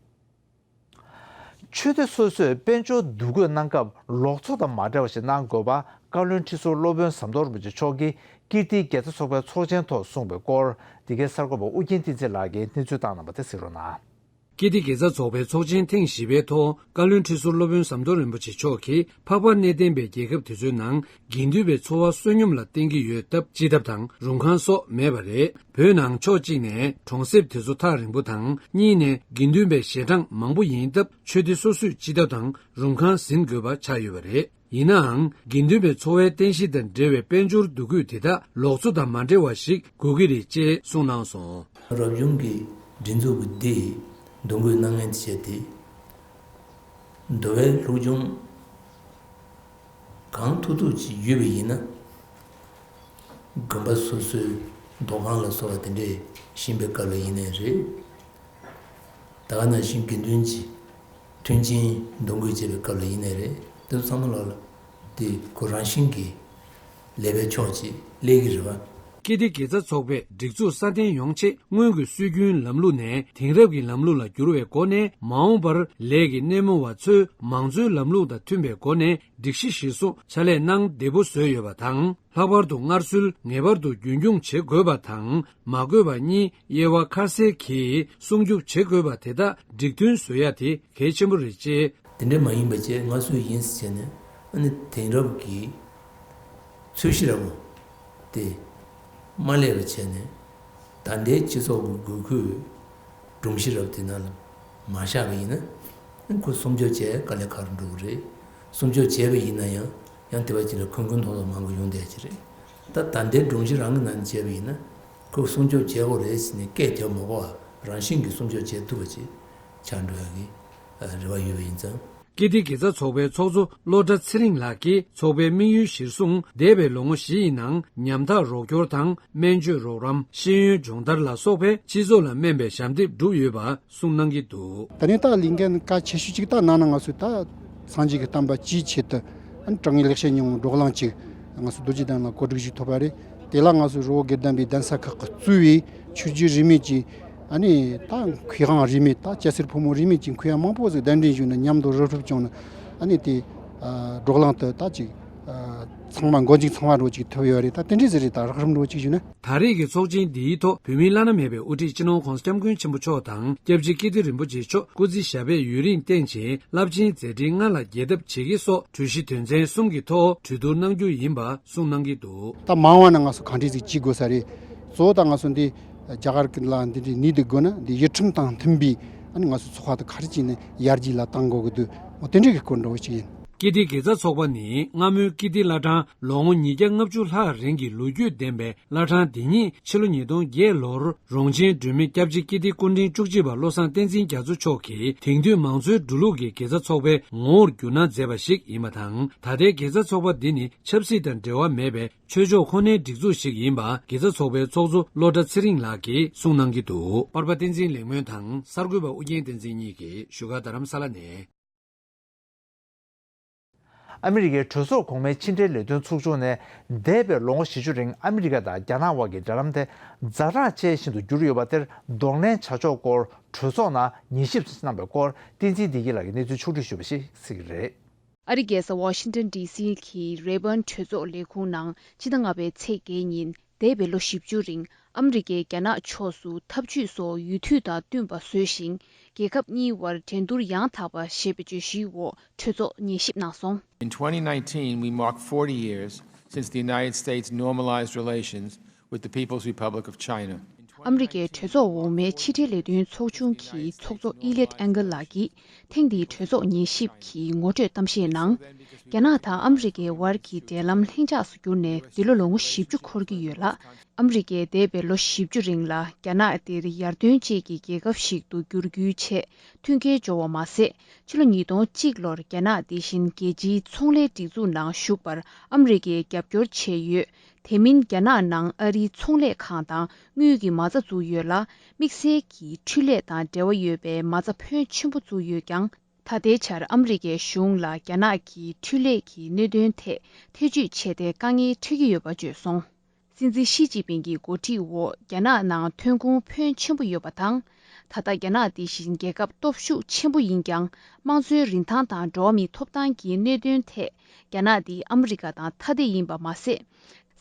ཆོས་སྡེ་སོ་སོས་དཔལ་འབྱོར་འདུ་འགོད་གནང་སྐབས་ལོག་འཚོ་དང་མ་འབྲེལ་བ་ཞིག་གནང་དགོས་པ། བཀའ་བློན་ཁྲི་ཟུར་སློབ་དཔོན་ཟམ་གདོང་རིན་པོ་ཆེ་མཆོག་གིས་ཀིརྟིའི་དགེ་རྩ་ཚོགས་པའི་ཚོགས་ཆེན་ཐོག་གསུངས་པའི་སྐོར། འདི་གའི་གསར་འགོད་པ་ཨུ་རྒྱན་བསྟན་འཛིན་ལགས་ཀྱིས་གནས་ཚུལ་བཏང་གནང་བ་དེ་གཟིགས་རོགས་གནང་། ཀིརྟི་དགེ་རྩ་ཚོགས་པའི་ཚོགས་ཆེན་ཐེངས་བཞི་པའི་ཐོག་བཀའ་བློན་ཁྲི་ཟུར་སློབ་དཔོན་ཟམ་གདོང་རིན་པོ་ཆེ་མཆོག་གིས། འཕགས་པ་གནས་བརྟན་པའི་རྒྱལ་ཁབ་དེ་ཚོའི་ནང་དགེ་འདུན་པའི་འཚོ་བ་བསོད་སྙོམས་ལ་བརྟེན་གྱི་ཡོད་སྟབས། སྤྱི་ཐབ་དང་རུམ་ཁང་སོགས་མེད་པ་རེད། བོད་ནང་ཕྱོགས་གཅིག་ནས་གྲོང་གསེབ་དེ་ཚོ་ཐག་རིང་པོ་དང་། གཉིས་ནས་དགེ་འདུན་པའི་ཞལ་གྲངས་མང་པོ་ཡིན་སྟབས། ཆོས་སྡེ་སོ་སོས་སྤྱི་ཐབ་དང་རུམ་ཁང་ཟིན་དགོས་པ་ཆགས་ཡོད་པ་རེད། ཡིན་ནའང་། དགེ་འདུན་པའི་འཚོ་བའི་རྟེན་གཞི་དང་འབྲེལ་བའི་དཔལ་འབྱོར་འདུ་འགོད་དེ་དག་ལོག་འཚོ་དང་མ་འབྲེལ་བ་ཞིག་དགོས་ཀྱི་རེད་ཅེས་གསུངས་གནང་སོང་། རབ་བྱུང་གི་སྒྲིག་འཛུགས་ཀྱི་འདི་འདུ་འགོད་གནང་མཁན་བྱས་ཏེ། འདུལ་བའི་སློབ་སྦྱོང་གང་ཐུབ་ཐུབ་ཅིག་ཡོད་པ་ཡིན་ན། དགོན་པ་སོ་སོའི་མདོ་ཁང་ལ་སོགས་པ་དེ་འདྲས་བཞེངས་པའི་སྐབས་ལ་ཡིན་ནའི་རེད། ད་ག་ནང་བཞིན་དགེ་འདུན་གྱི་མཐུན་རྐྱེན་འདུ་འགོད་བྱེད་པའི་སྐབས་ལ་ཡིན་ནའི་རེད། དེ་ཚོ་ཚང་མ་ལ་ལ་དེ་ཁོ་རང་བཞིན་གྱིས་ལེགས་པའི་ཕྱོགས་ཀྱི་སླེབས་ཀྱི་རེད་བ། ཀིརྟི་དགེ་རྩ་ཚོགས་པས་སྒྲིག་འཛུགས་སྲ་བརྟན་ཡོང་ཆེད། སྔོན་གྱི་སྲོལ་རྒྱུན་ལམ་ལུགས་ནས་དེང་རབས་ཀྱི་ལམ་ལུགས་ལ་བསྒྱུར་བའི་སྒོ་ནས། མ་འོངས་པར་ལས་ཀྱི་སྣེ་མོ་བ་ཚོས་མང་གཙོའི་ལམ་ལུགས་དང་མཐུན་པའི་སྒོ་ནས་སྒྲིག་གཞི་གཞིར་བཟུང་ཕྱག་ལས་གནང་བདེ་པོ་བཟོས་ཡོད་པ་དང་། ལྷག་པར་དུ་སྔར་སྲོལ་ངེས་པར་དུ་རྒྱུན་འཁྱོངས་བྱེད་དགོས་པ་དང་། མ་དགོས་པ་གཉིས་དབྱེ་བ་ཁ་གསལ་གྱིས་སྲུང་སྐྱོབ་བྱེད་དགོས་པ་དེ་དག་སྒྲིག་མཐུན་བཟོ་ཡ་དེ་གལ་ཆེན་པོ་རེད་ཅེས། དེ་འདྲ་མ་ཡིན་པ་བྱས་སྔར་སྲོལ་ཡིན་ཟེར་བྱས་ནས། ཨ་ནི་དེང་རབས་ཀྱི་ཚོས་གཞི་འདྲ་པོ་དེ་མ་སླེབས་པ་བྱས་ནས། ད་ལྟའི་སྤྱི་ཚོགས་ཀྱི་དགོས་མཁོའི་སྒྲོམ་གཞི་འདྲ་པོ་དེ་ནང་ལ་མ་བཞག་པ་ཡིན་ན། ཨ་ནི་ཁོ་སྲུང་སྐྱོབ་བྱས་དཀའ་ལས་ཁག་རུ་འགྲོ་གི་རེད། སྲུང་སྐྱོབ་བྱས་པ་ཡིན་ན་ཡང་། ཡང་དེ་བ་ཅིག་ལ་འཁོན་འཁོན་ཐོག་ཐོག་མང་པོ་ཡོང་བསྡད་ཀྱི་རེད། ད་ད་ལྟའི་སྒྲོམ་གཞི་རང་གི་ནང་ནས་བྱས་པ་ཡིན་ན། ཁོས་སྲུང་སྐྱོབ་བྱེད་དགོས་རེད་ཟེར་ནས་སྐད་རྒྱབ་མ་དགོས་པ། རང་བཞིན་གྱིས་སྲུང་སྐྱོབ་བྱེད་ཐུབ་པ་ཅིག་ཆགས་འགྲོ་ཡག་གི་རེ་བ་ཡོད་པ་ཡིན་ཙང་། ཀིརྟི་དགེ་རྩ་ཚོགས་པའི་ཚོགས་གཙོ་བློ་གྲྭ་ཚེ་རིང་ལགས་ཀྱིས། ཚོགས་པའི་དམིགས་ཡུལ་གཞིར་བཟུང་། འདས་པའི་ལོ་ངོ་བཞི་ཡི་ནང་ཉམ་ཐག་རོགས་སྐྱོར་དང་། སྨན་བཅོས་རོགས་རམ། ཤེས་ཡོན་སྦྱོང་བརྡར་ལ་སོགས་པའི་སྤྱི་ཚོགས་ལ་སྨན་པའི་ཞབས་འདེགས་བསྒྲུབས་ཡོད་པ་གསུངས་གནང་གི་འདུག། ད་ནི་ད་ལས་འགན་གལ་ཆེ་ཤོས་གཅིག་ད་ནང་ན་ང་ཚོས་ད་སངས་རྒྱས་ཀྱི་བསྟན་པ་སྤྱིའི་ཆེད་དུ། ཨ་ནི་དྲང་ངེས་ལེགས་བཤད་སྙིང་པོའི་བགྲོ་གླེང་ཅིག་ང་ཚོ་རྡོ་རྗེ་གདན་ལ་གོ་སྒྲིག་ཞུས་ཐུབ་པ་རེད། དེ་ལ་ང་ཚོ་རི་བོ་དགེ་ལྡན་པའི་གདན་ས་ཁག་གིས་གཙོས་པའི་ཆོས་བརྒྱུད་རིས་མེད་ཀྱི། ཨ་ནི་ད་མཁས་དབང་རིས་མེད། ད་སྐྱ་སེར་ཕོ་མོ་རིས་མེད་ཀྱི་མཁས་དབང་མང་པོ་ཟིག་གདན་འདྲེན་ཞུས་ནས་མཉམ་དུ་རུབ་རུབ་བྱུང་ནས། ཨ་ནི་དེ་བགྲོ་གླེང་དུ་ད་ཅིག་ཚང་མ་མགོ་མཇུག་ཚང་བ་འགྲོ་ཅིག་ཐུབ་ཡོད་རེད། ད་དེ་འདྲའི་ཟིག་རེད། ད་རགས་རིམ་འགྲོ་ཅིག་ཞུས་ན། ད་རེས་ཀྱི་ཚོགས་ཆེན་འདིའི་ཐོག་བོད་མིའི་བླ་ན་མེད་པའི་དབུ་ཁྲིད་སྤྱི་ནོར་༸གོང་ས་༸སྐྱབས་མགོན་ཆེན་པོ་མཆོག་དང་། སྐྱབས་རྗེ་ཀིརྟི་རིན་པོ་ཆེ་མཆོག་སྐུ་ཚེ་ཞབས་པད་ཡུན་རིང་བརྟན་ཞིང་། རླབས་ཆེན་མཛད་འཕྲིན་སྔར་ལ་རྒྱས་ཐབས་བྱེད་ཀྱིས་སོགས། གྲོས་གཞི་དོན་ཚན་གསུམ་གྱི་ཐོག་གྲོས་བསྡུར་གནང་རྒྱུ་ཡིན་པ་གསུངས་གནང་གི་འདུག། ད་མ་འོངས་པ་ན་ང་ཚོ་གང་འདྲ་ཞིག་བྱེད་དགོས་ས་རེད། གཙོ་བོ་ད་ང་ཚོ་འདི་རྒྱ་གར་གྱི་ལ་འདི་འདྲའི་གནས་སྡོད་དགོས་ན། འདི་ཡུལ་ཁྲིམས་དང་མཐུན་པའི། ཨ་ནི་ང་ཚོ་ཚོགས་པ་དེ་ག་རེ་བྱས་ནས་ཡར་རྒྱས་ལ་གཏང་དགོས་ཀྱི་འདུག། འོ་དེ་འདྲ་གི་སྐོར་འདྲ་བོ་ཞིག་ཡིན། ཀིརྟི་དགེ་རྩ་ཚོགས་པ་ནི་སྔ་མོའི་ཀིརྟི་བླ་བྲང་ལོ་ངོ་ཉིས་བརྒྱ་ལྔ་བཅུ་ལྷག་རིང་གི་ལོ་རྒྱུས་ལྡན་པའི་བླ་བྲང་འདི་ཉིད་ཕྱི་ལོ་ཉིས་སྟོང་བརྒྱད་ལོར་རོང་ཆེན་སྒྲོལ་མའི་སྐྱབས་རྗེ་ཀིརྟི་སྐུ་ཕྲེང་བཅུ་གཅིག་པ་བློ་བཟང་བསྟན་འཛིན་རྒྱ་མཚོ་མཆོག་གིས་དེང་དུས་མང་གཙོའི་འགྲོ་ལུགས་ཀྱི་དགེ་རྩ་ཚོགས་པའི་ངོ་བོར་བསྒྱུར་གནང་མཛད་པ་ཞིག་ཡིན་པ་དང་། ད་ལྟའི་དགེ་རྩ་ཚོགས་པ་འདི་ནི་ཆབ་སྲིད་དང་འབྲེལ་བ་མེད་པའི་ཆོས་ཕྱོགས་ཁོ་ནའི་སྒྲིག་འཛུགས་ཤིག་ཡིན་པ་དགེ་རྩ་ཚོགས་པའི་ཚོགས་གཙོ་བློ་གྲྭ་ཚེ་རིང་ལགས་ཀྱིས་གསུངས་གནང་གི་འདུག། པར་པ་བསྟན་འཛིན་ལེགས་སྨོན་དང་གསར་འགོད་པ་ཨུ་རྒྱན་བསྟན་འཛིན་གཉིས་ཀྱིས་བཞུགས་སྒར་རྡ་རམ་ས་ལ་ནས། ཨ་མི་རི་ཀའི་གྲོས་ཚོགས་གོང་མའི་ཕྱི་འབྲེལ་ལས་དོན་ཚོགས་ཆུང་ནས། འདས་པའི་ལོ་ངོ་བཞི་བཅུ་རིང་ཨ་མི་རི་ཀ་དང་རྒྱ་ནག་དབར་གྱི་འབྲེལ་ལམ་དེ་ཛ་དྲག་ཆེ་ཞིང་དུ་གྱུར་ཡོད་པ་དེར་གདོང་ལེན་བྱ་ཕྱོགས་སྐོར་གྲོས་ཚོགས་ནང་ཉན་ཞིབ་གནང་བའི་སྐོར། བསྟན་འཛིན་བདེ་སྐྱིད་ལགས་ཀྱིས་གནས་ཚུལ་ཕྱོགས་བསྒྲིགས་ཞུས་པ་ཞིག་གཟིགས་ཀྱི་རེད། ཨ་རིའི་རྒྱལ་ས་ཝ་ཤིང་ཏོན་ཌི་སི་གི་རེ་བྷན་གྲོས་ཚོགས་ལས་ཁུངས་ནང་ཕྱི་ཟླ་ལྔ་པའི་ཚེས་བརྒྱད་ཉིན། འདས་པའི་ལོ་བཞི་བཅུ་རིང་ཨ་མི་རི་ཀས་རྒྱ་ནག་ཕྱོགས་སུ་འཐབ་ཇུས་སོགས་ཡུལ་དུས་དང་བསྟུན་པ་བཟོས་ཤིང་། རྒྱལ་ཁབ་གཉིས་དབར་འགྲན་བསྡུར་ཡང་དག་པ་ཞེས་པའི་བརྗོད་གཞིའི་འོག་གྲོས་ཚོགས་ཉན་ཞིབ་གནང་སོང་། In twenty nineteen, we marked forty years since the United States normalized relations with the People's Republic of China. ཨ་མི་རི་ཀའི་གྲོས་ཚོགས་འོག་མའི་ཕྱི་འབྲེལ་ལས་དོན་ཚོགས་ཆུང་གི་ཚོགས་གཙོ་ཨི་ལེད་ཨན་གྷལ་ལགས་ཀྱིས། ཐེངས་འདིའི་གྲོས་ཚོགས་ཉན་ཞིབ་ཀྱི་ངོ་སྤྲོད་གཏམ་བཤད་ནང་། རྒྱ་ནག་དང་ཨ་མི་རི་ཀའི་དབར་གྱི་འབྲེལ་ལམ་ལྷིང་འཇགས་སུ་གྱུར་ནས་འདི་ལོ་ལོ་ངོ་བཞི་བཅུ་འཁོར་གྱི་ཡོད་ལ། ཨ་མི་རི་ཀས་འདས་པའི་ལོ་བཞི་བཅུ་རིང་ལ་རྒྱ་ནག་འདིར་ཡར་ཐོན་ཅན་གྱི་རྒྱལ་ཁབ་ཞིག་ཏུ་འགྱུར་རྒྱུའི་ཆེད་མཐུན་རྐྱེན་སྦྱོར་བ་མ་ཟད། ཕྱི་ལོ་ཉིས་སྟོང་གཅིག་ལོར་རྒྱ་ནག་དེ་བཞིན་རྒྱལ་སྤྱིའི་ཚོང་ལས་སྒྲིག་འཛུགས་ནང་ཞུགས་པར་ཨ་མི་རི་ཀས་རྒྱབ་སྐྱོར་བྱས་ཡོད། དེ་མིན་རྒྱ་ནག་ནང་ཨ་རིའི་ཚོང་ལས་ཁང་དང་དངུལ་གྱི་མ་རྩ་བཙུགས་ཡོད་ལ། དམིགས་བསལ་གྱིས་འཕྲུལ་ལས་དང་འབྲེལ་བ་ཡོད་པའི་མ་རྩ་ཕོན་ཆེན་པོ་བཙུགས་ཡོད་ཀྱང་། ད་ལྟའི་ཆར་ཨ་མི་རི་ཀའི་གཞུང་ལ་རྒྱ་ནག་གི་འཕྲུལ་ལས་ཀྱི་གནད་དོན་ཐད་ཐེ་བྱུས་བྱས་ཏེ་དཀའ་ངལ་འཕྲད་ཀྱི་ཡོད་པ་བརྗོད་སོང་། སྲིད་འཛིན་ཞི་ཅིན་ཕིང་གི་འགོ་ཁྲིད་འོག་རྒྱ་ནག་ནང་ཐོན་ཁུངས་ཕོན་ཆེན་པོ་ཡོད་པ་དང་། ད་ལྟ་རྒྱ་ནག་དེ་བཞིན་རྒྱལ་ཁབ་སྟོབས་ཤུགས་ཆེན་པོ་ཡིན་ཀྱང་། དམངས་གཙོའི་རིན་ཐང་དང་འགྲོ་བ་མིའི་ཐོབ་ཐང་གི་གནད་དོན་ཐད་རྒྱ་ནག་འདི་ཨ་མི་རི་ཀ་དང་ཐ་དད་ཡིན་པ་མ་ཟད།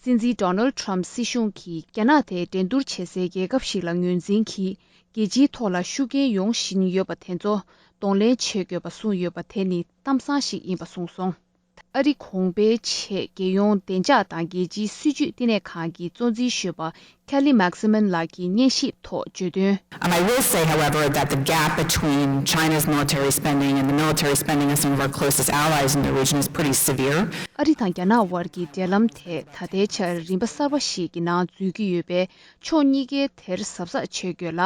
སྲིད་འཛིན་ཌོ་ནལ་ཊམ་སྲིད་གཞུང་གིས་རྒྱ་ནག་དེ་འགྲན་བསྡུར་བྱེད་སའི་རྒྱལ་ཁབ་ཞིག་ལ་ངོས་འཛིན་གྱིས། རྒྱལ་སྤྱིའི་ཐོག་ལ་ཤུགས་རྐྱེན་ཡོང་བཞིན་ཡོད་པ་དེ་ཚོ་གདོང་ལེན་བྱེད་དགོས་པ་གསུངས་ཡོད་པ་དེ་ནི་གཏམ་བཟང་ཞིག་ཡིན་པ་གསུངས་སོང་། ཨ་རི་གོང་འཕེལ་ཆེད་རྒྱལ་ཡོངས་བདེ་འཇགས་དང་རྒྱལ་སྤྱིའི་སྲིད་ཇུས་བསྟི་གནས་ཁང་གི་གཙོ་འཛིན་གཞོན་པ་Kelly Magsamen ལགས་ཀྱིས་སྙན་ཞུ་ཐོག་བརྗོད་དོན། And I will say, however, that the gap between China's military spending and the military spending of some of our closest allies in the region is pretty severe. ཨ་རི་དང་རྒྱ་ནག་དབར་གྱི་འབྲེལ་ལམ་དེ་ད་ལྟའི་ཆར་རིམ་པ་གསར་པ་ཞིག་གི་ནང་འཛུལ་གྱི་ཡོད་པས། ཕྱོགས་གཉིས་ཀའི་དེར་གཟབ་གཟབ་བྱེད་དགོས་ལ།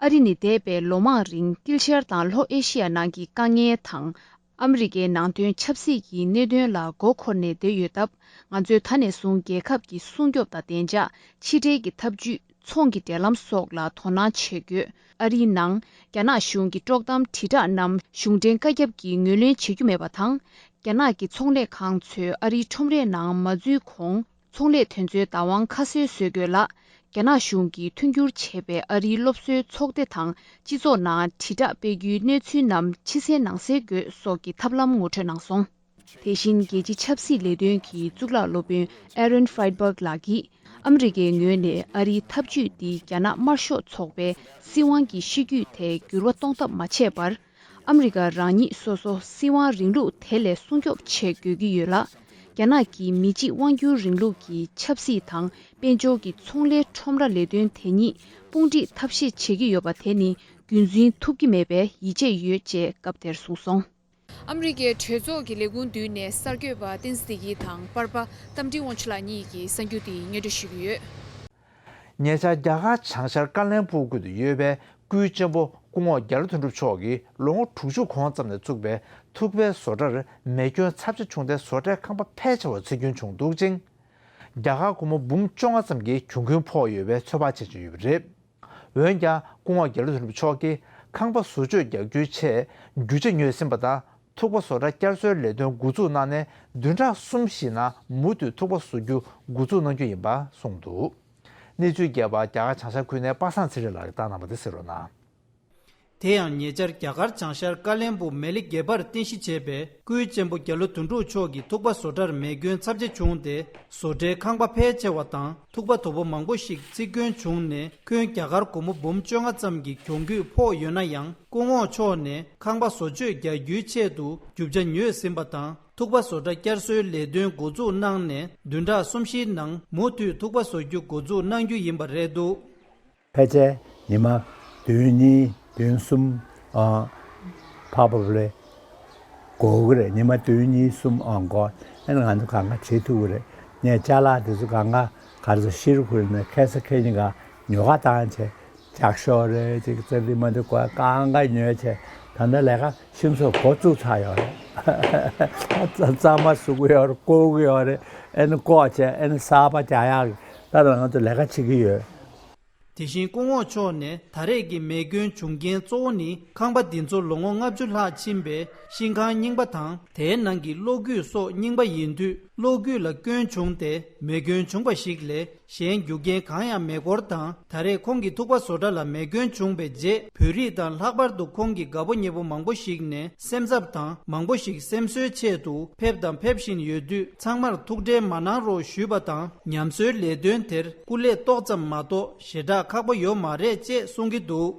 ཨ་རི་ནི་འདས་པའི་ལོ་མང་རིང་དཀྱིལ་ཤར་དང་ལྷོ་ཨེ་ཤི་ཡ་ནང་གི་དཀའ་ངལ་དང་། ཨ་མི་རི་ཀའི་ནང་དོན་ཆབ་སྲིད་ཀྱི་གནད་དོན་ལ་མགོ་འཁོར་ནས་བསྡད་ཡོད་སྟབས། ང་ཚོས་ད་ནས་བཟུང་རྒྱལ་ཁབ་ཀྱི་སྲུང་སྐྱོབ་དང་བདེ་འཇགས། ཕྱི་འབྲེལ་གྱི་འཐབ་ཇུས། ཚོང་གི་འབྲེལ་ལམ་སོགས་ལ་དོ་སྣང་བྱེད་དགོས། ཨ་རིའི་ནང་རྒྱ་ནག་གཞུང་གི་དཀྲོག་གཏམ་དྲིལ་བསྒྲགས་རྣམས་གཞུང་འབྲེལ་བཀའ་ཁྱབ་ཀྱིས་ངོས་ལེན་བྱེད་རྒྱུ་མེད་པ་དང་། རྒྱ་ནག་གི་ཚོང་ལས་ཁང་ཚོས་ཨ་རིའི་ཁྲོམ་རའི་ནང་མ་འཛུལ་གོང་། ཚོང་ལས་དེ་ཚོའི་བདག་དབང་ཁ་གསལ་བཟོ་དགོས་ལ། རྒྱ་ནག་གཞུང་གིས་མཐུན་འགྱུར་བྱས་པའི་ཨ་རིའི་སློབ་གསོའི་ཚོགས་སྡེ་དང་སྤྱི་ཚོགས་ནང་དྲིལ་བསྒྲགས་སྤེལ་རྒྱུའི་གནས་ཚུལ་རྣམས་ཕྱི་གསལ་ནང་གསལ་དགོས་སོགས་ཀྱི་ཐབས་ལམ་ངོ་སྤྲོད་གནང་སོང་། དེ་བཞིན་རྒྱལ་སྤྱི་ཆབ་སྲིད་ལས་དོན་གྱི་གཙུག་ལག་སློབ་དཔོན་Aaron Friedberg ལགས་ཀྱིས། ཨ་མི་རི་ཀའི་ངོས་ནས་ཨ་རིའི་ཐབས་ཇུས་འདིས་རྒྱ་ནག་དམར་ཤོག་ཚོགས་པའི་སྲིད་དབང་གི་གཤིས་རྒྱུད་དེ་འགྱུར་བ་གཏོང་ཐབས་མ་བྱས་པར། ཨ་མི་རི་ཀ་རང་ཉིད་སོ་སོ་སྲིད་དབང་རིང་ལུགས་དེ་ལས་སྲུང་སྐྱོབ་བྱེད་དགོས་ཀྱི་ཡོད་ལ། རྒྱ་ནག་གི་མི་གཅིག་དབང་སྒྱུར་རིང་ལུགས་ཀྱི་ཆབ་སྲིད་དང་། དཔལ་འབྱོར་གྱི་ཚོང་ལས་ཁྲོམ་ར་ལས་དོན་དེ་གཉིས་དཔུང་སྒྲིག་ཐབས་ཤེས་བྱེད་ཀྱི་ཡོད་པ་དེ་ནི་རྒྱུན་འཛིན་ཐུབ་ཀྱི་མེད་པའི་ཡིད་ཆེས་ཡོད་ཅེས་སྐབས་དེར་གསུངས་སོང་། ཨ་མི་རི་ཀའི་གྲོས་ཚོགས་ཀྱི་ལས་ཁུངས་མདུན་ནས་གསར་འགོད་པ་བསྟན་འཛིན་བདེ་སྐྱིད་དང་པར་པ་རྟ་མགྲིན་དབང་ཕྱུག་ལགས་གཉིས་ཀྱིས་གསར་འགྱུར་འདི་སྙན་སྒྲོན་ཞུ་གི་ཡོད། ཉེ་ཆར་རྒྱ་གར་བྱང་ཤར་ཀ་ལན་པུར་ཁུལ་དུ་ཡོད་པའི་སྐུའི་གཅེན་པོ་སྐུ་ངོ་རྒྱ་ལོ་དོན་གྲུབ་མཆོག་གིས་ལོ་ངོ་དྲུག་ཅུ་གོང་ཙམ་ནས་བཙུགས་པའི་ཐུག་པའི་བཟོ་གྲྭར་མེ་སྐྱོན་ཚབས་ཆེ་བྱུང་སྟེ་བཟོ་གྲྭའི་ཁང་པ་ཕལ་ཆེ་བར་འཚིག་སྐྱོན་བྱུང་འདུག་ཅིང་། རྒྱ་གར་སྒོར་མོ་འབུམ་བཅོ་ལྔ་ཙམ་གྱི་གྱོང་གུན་ཕོག་ཡོད་པའི་ཚོད་དཔག་བྱེད་བཞིན་ཡོད་པ་རེད། འོན་ཀྱང་སྐུ་ངོ་རྒྱ་ལོ་དོན་གྲུབ་མཆོག་གིས་ཁང་པ་བཟོ་བཅོས་རྒྱག་རྒྱུའི་ཆེད་རྒྱུ་ཆ་ཉོས་ཟིན་པ་དང་། ཐུག་པ་བཟོ་གྲྭ་བསྐྱར་གསོའི་ལས་དོན་འགོ་འཛུགས་གནང་ནས་བདུན་ཕྲག་གསུམ་བཞིའི་ནང་མུ་མཐུད་ཐུག་པ་བཟོ་རྒྱུ་འགོ་འཛུགས་གནང་རྒྱུ་ཡིན་པ་གསུངས་འདུག། གནས་ཚུལ་རྒྱས་པ་རྒྱ་གར་བྱང་ཤར་ཁུལ་ནས་པ་སངས་ཚེ་རིང་ལགས་ཀྱིས་བཏང་གནང་བ་དེ་གསན་རོགས་གནང་། དེ་ཡང་ཉེ་ཆར་རྒྱ་གར་བྱང་ཤར་ཀ་ལན་པུར་མེ་ལི་གེ་པར་རྟེན་གཞི་བྱས་པའི་སྐུའི་གཅེན་པོ་རྒྱ་ལོ་དོན་གྲུབ་མཆོག་གི་ཐུག་པ་བཟོ་གྲྭར་མེ་སྐྱོན་ཚབས་ཆེ་བྱུང་སྟེ། བཟོ་གྲྭའི་ཁང་པ་ཕལ་ཆེ་བ་དང་ཐུག་པ་དོ་པོ་མང་པོ་ཞིག་འཚིག་སྐྱོན་བྱུང་ནས། ཁོང་རྒྱ་གར་སྒོར་མོ་འབུམ་བཅོ་ལྔ་ཙམ་གྱི་གྱོང་གུད་ཕོག་ཡོད་ན་ཡང་། སྐུ་ངོ་མཆོག་ནས་ཁང་པ་བཟོ་བཅོས་རྒྱག་རྒྱུའི་ཆེད་དུ་རྒྱུ་ཆ་ཉོས་ཟིན་པ་དང་། ཐུག་པ་བཟོ་གྲྭ་བསྐྱར་གསོའི་ལས་དོན་འགོ་འཛུགས་གནང་ནས། བདུན་ཕྲག་གསུམ་བཞིའི་ནང་མུ་མཐུད་ཐུག་པ་བཟོ་རྒྱུ་འགོ་འཛུགས་གནང་རྒྱུ་ཡིན་པ་རེད་འདུག། ཕལ་ཆེར་ཉི་མ་བདུན་གཉིས་བདུན་གསུམ་ཨ། probably འགོར་གི་རེད། ཉི་མ་བདུན་གཉིས་གསུམ་ཨ་འགོར། ཨ་ནི་ང་ཚོ་གང་ག་བྱེད་ཐུབ་ཀྱི་རེད། ངས་ཅ་ལག་དེ་ཚོ་གང་ག་ག་རེ་ཟེར་ཤི་རུ་ཁུར་ནས་ཁ་སང་ཁ་ཉིན་ག་ཉོ་ག་བཏང་བྱས། ལྕགས་ཤོག་རེད་ཅིག་ཙེ་འདི་མ་འདི་གོ་གང་ག་ཉོས་བྱས། ད་ལྟ་ལས་ཀ་ཤིང་བཟོ་འགོ་བཙུགས་ཚར་ཡོད་རེད། རྩ་མ་ཟུག་གི་ཡོད་རེད། བཀོག་གི་ཡོད་རེད། ཨ་ནི་བཀོག་བྱས་ཨ་ནི་གསར་པ་རྒྱག་ཡག་གི་ད་ལྟ་ང་ཚོ་ལས་ཀ་བྱེད་ཀྱི་ཡོད། དེ་བཞིན་སྐུ་ངོ་མཆོག་ནས་ད་རེས་ཀྱི་མེ་སྐྱོན་བྱུང་རྐྱེན་གཙོ་བོ་ནི་ཁང་པ་འདི་ཚོ་ལོ་ངོ་ལྔ་བཅུ་ལྷག་ཕྱིན་པའི་ཤིང་ཁང་རྙིང་པ་དང་། དེའི་ནང་གི་གློག་སྐུད་སོགས་རྙིང་པ་ཡིན་དུས། གློག་སྐུད་ལ་སྐྱོན་བྱུང་སྟེ། མེ་སྐྱོན་བྱུང་བ་ཞིག་ལས་གཞན་རྒྱུ་རྐྱེན་གང་ཡང་མེད་སྐོར་དང་། ད་རེས་ཁོང་གི་ཐུག་པ་བཟོ་གྲྭ་ལ་མེ་སྐྱོན་བྱུང་བའི་རྗེས། བོད་རིགས་དང་ལྷག་པར་དུ་ཁོང་གི་དགའ་པོ་ཉེ་པོ་མང་པོ་ཞིག་ནས་སེམས་འཚབ་དང་མང་པོ་ཞིག་སེམས་གསོའི་ཆེད་དུ་ཕེབས་དང་ཕེབས་བཞིན་ཡོད་དུས། ཚང་མར་ཐུགས་ཁྲལ་མ་གནང་རོགས་ཞུས་པ་དང་། ཉམས་གསོའི་ལས་དོན་དེར་སྐུ་ལས་ཏོག་ཙམ་མ་གཏོགས་ཞེ་དྲག་ཁག་པོ་ཡོད་མ་རེད་ཅེས་གསུང་གི་འདུག།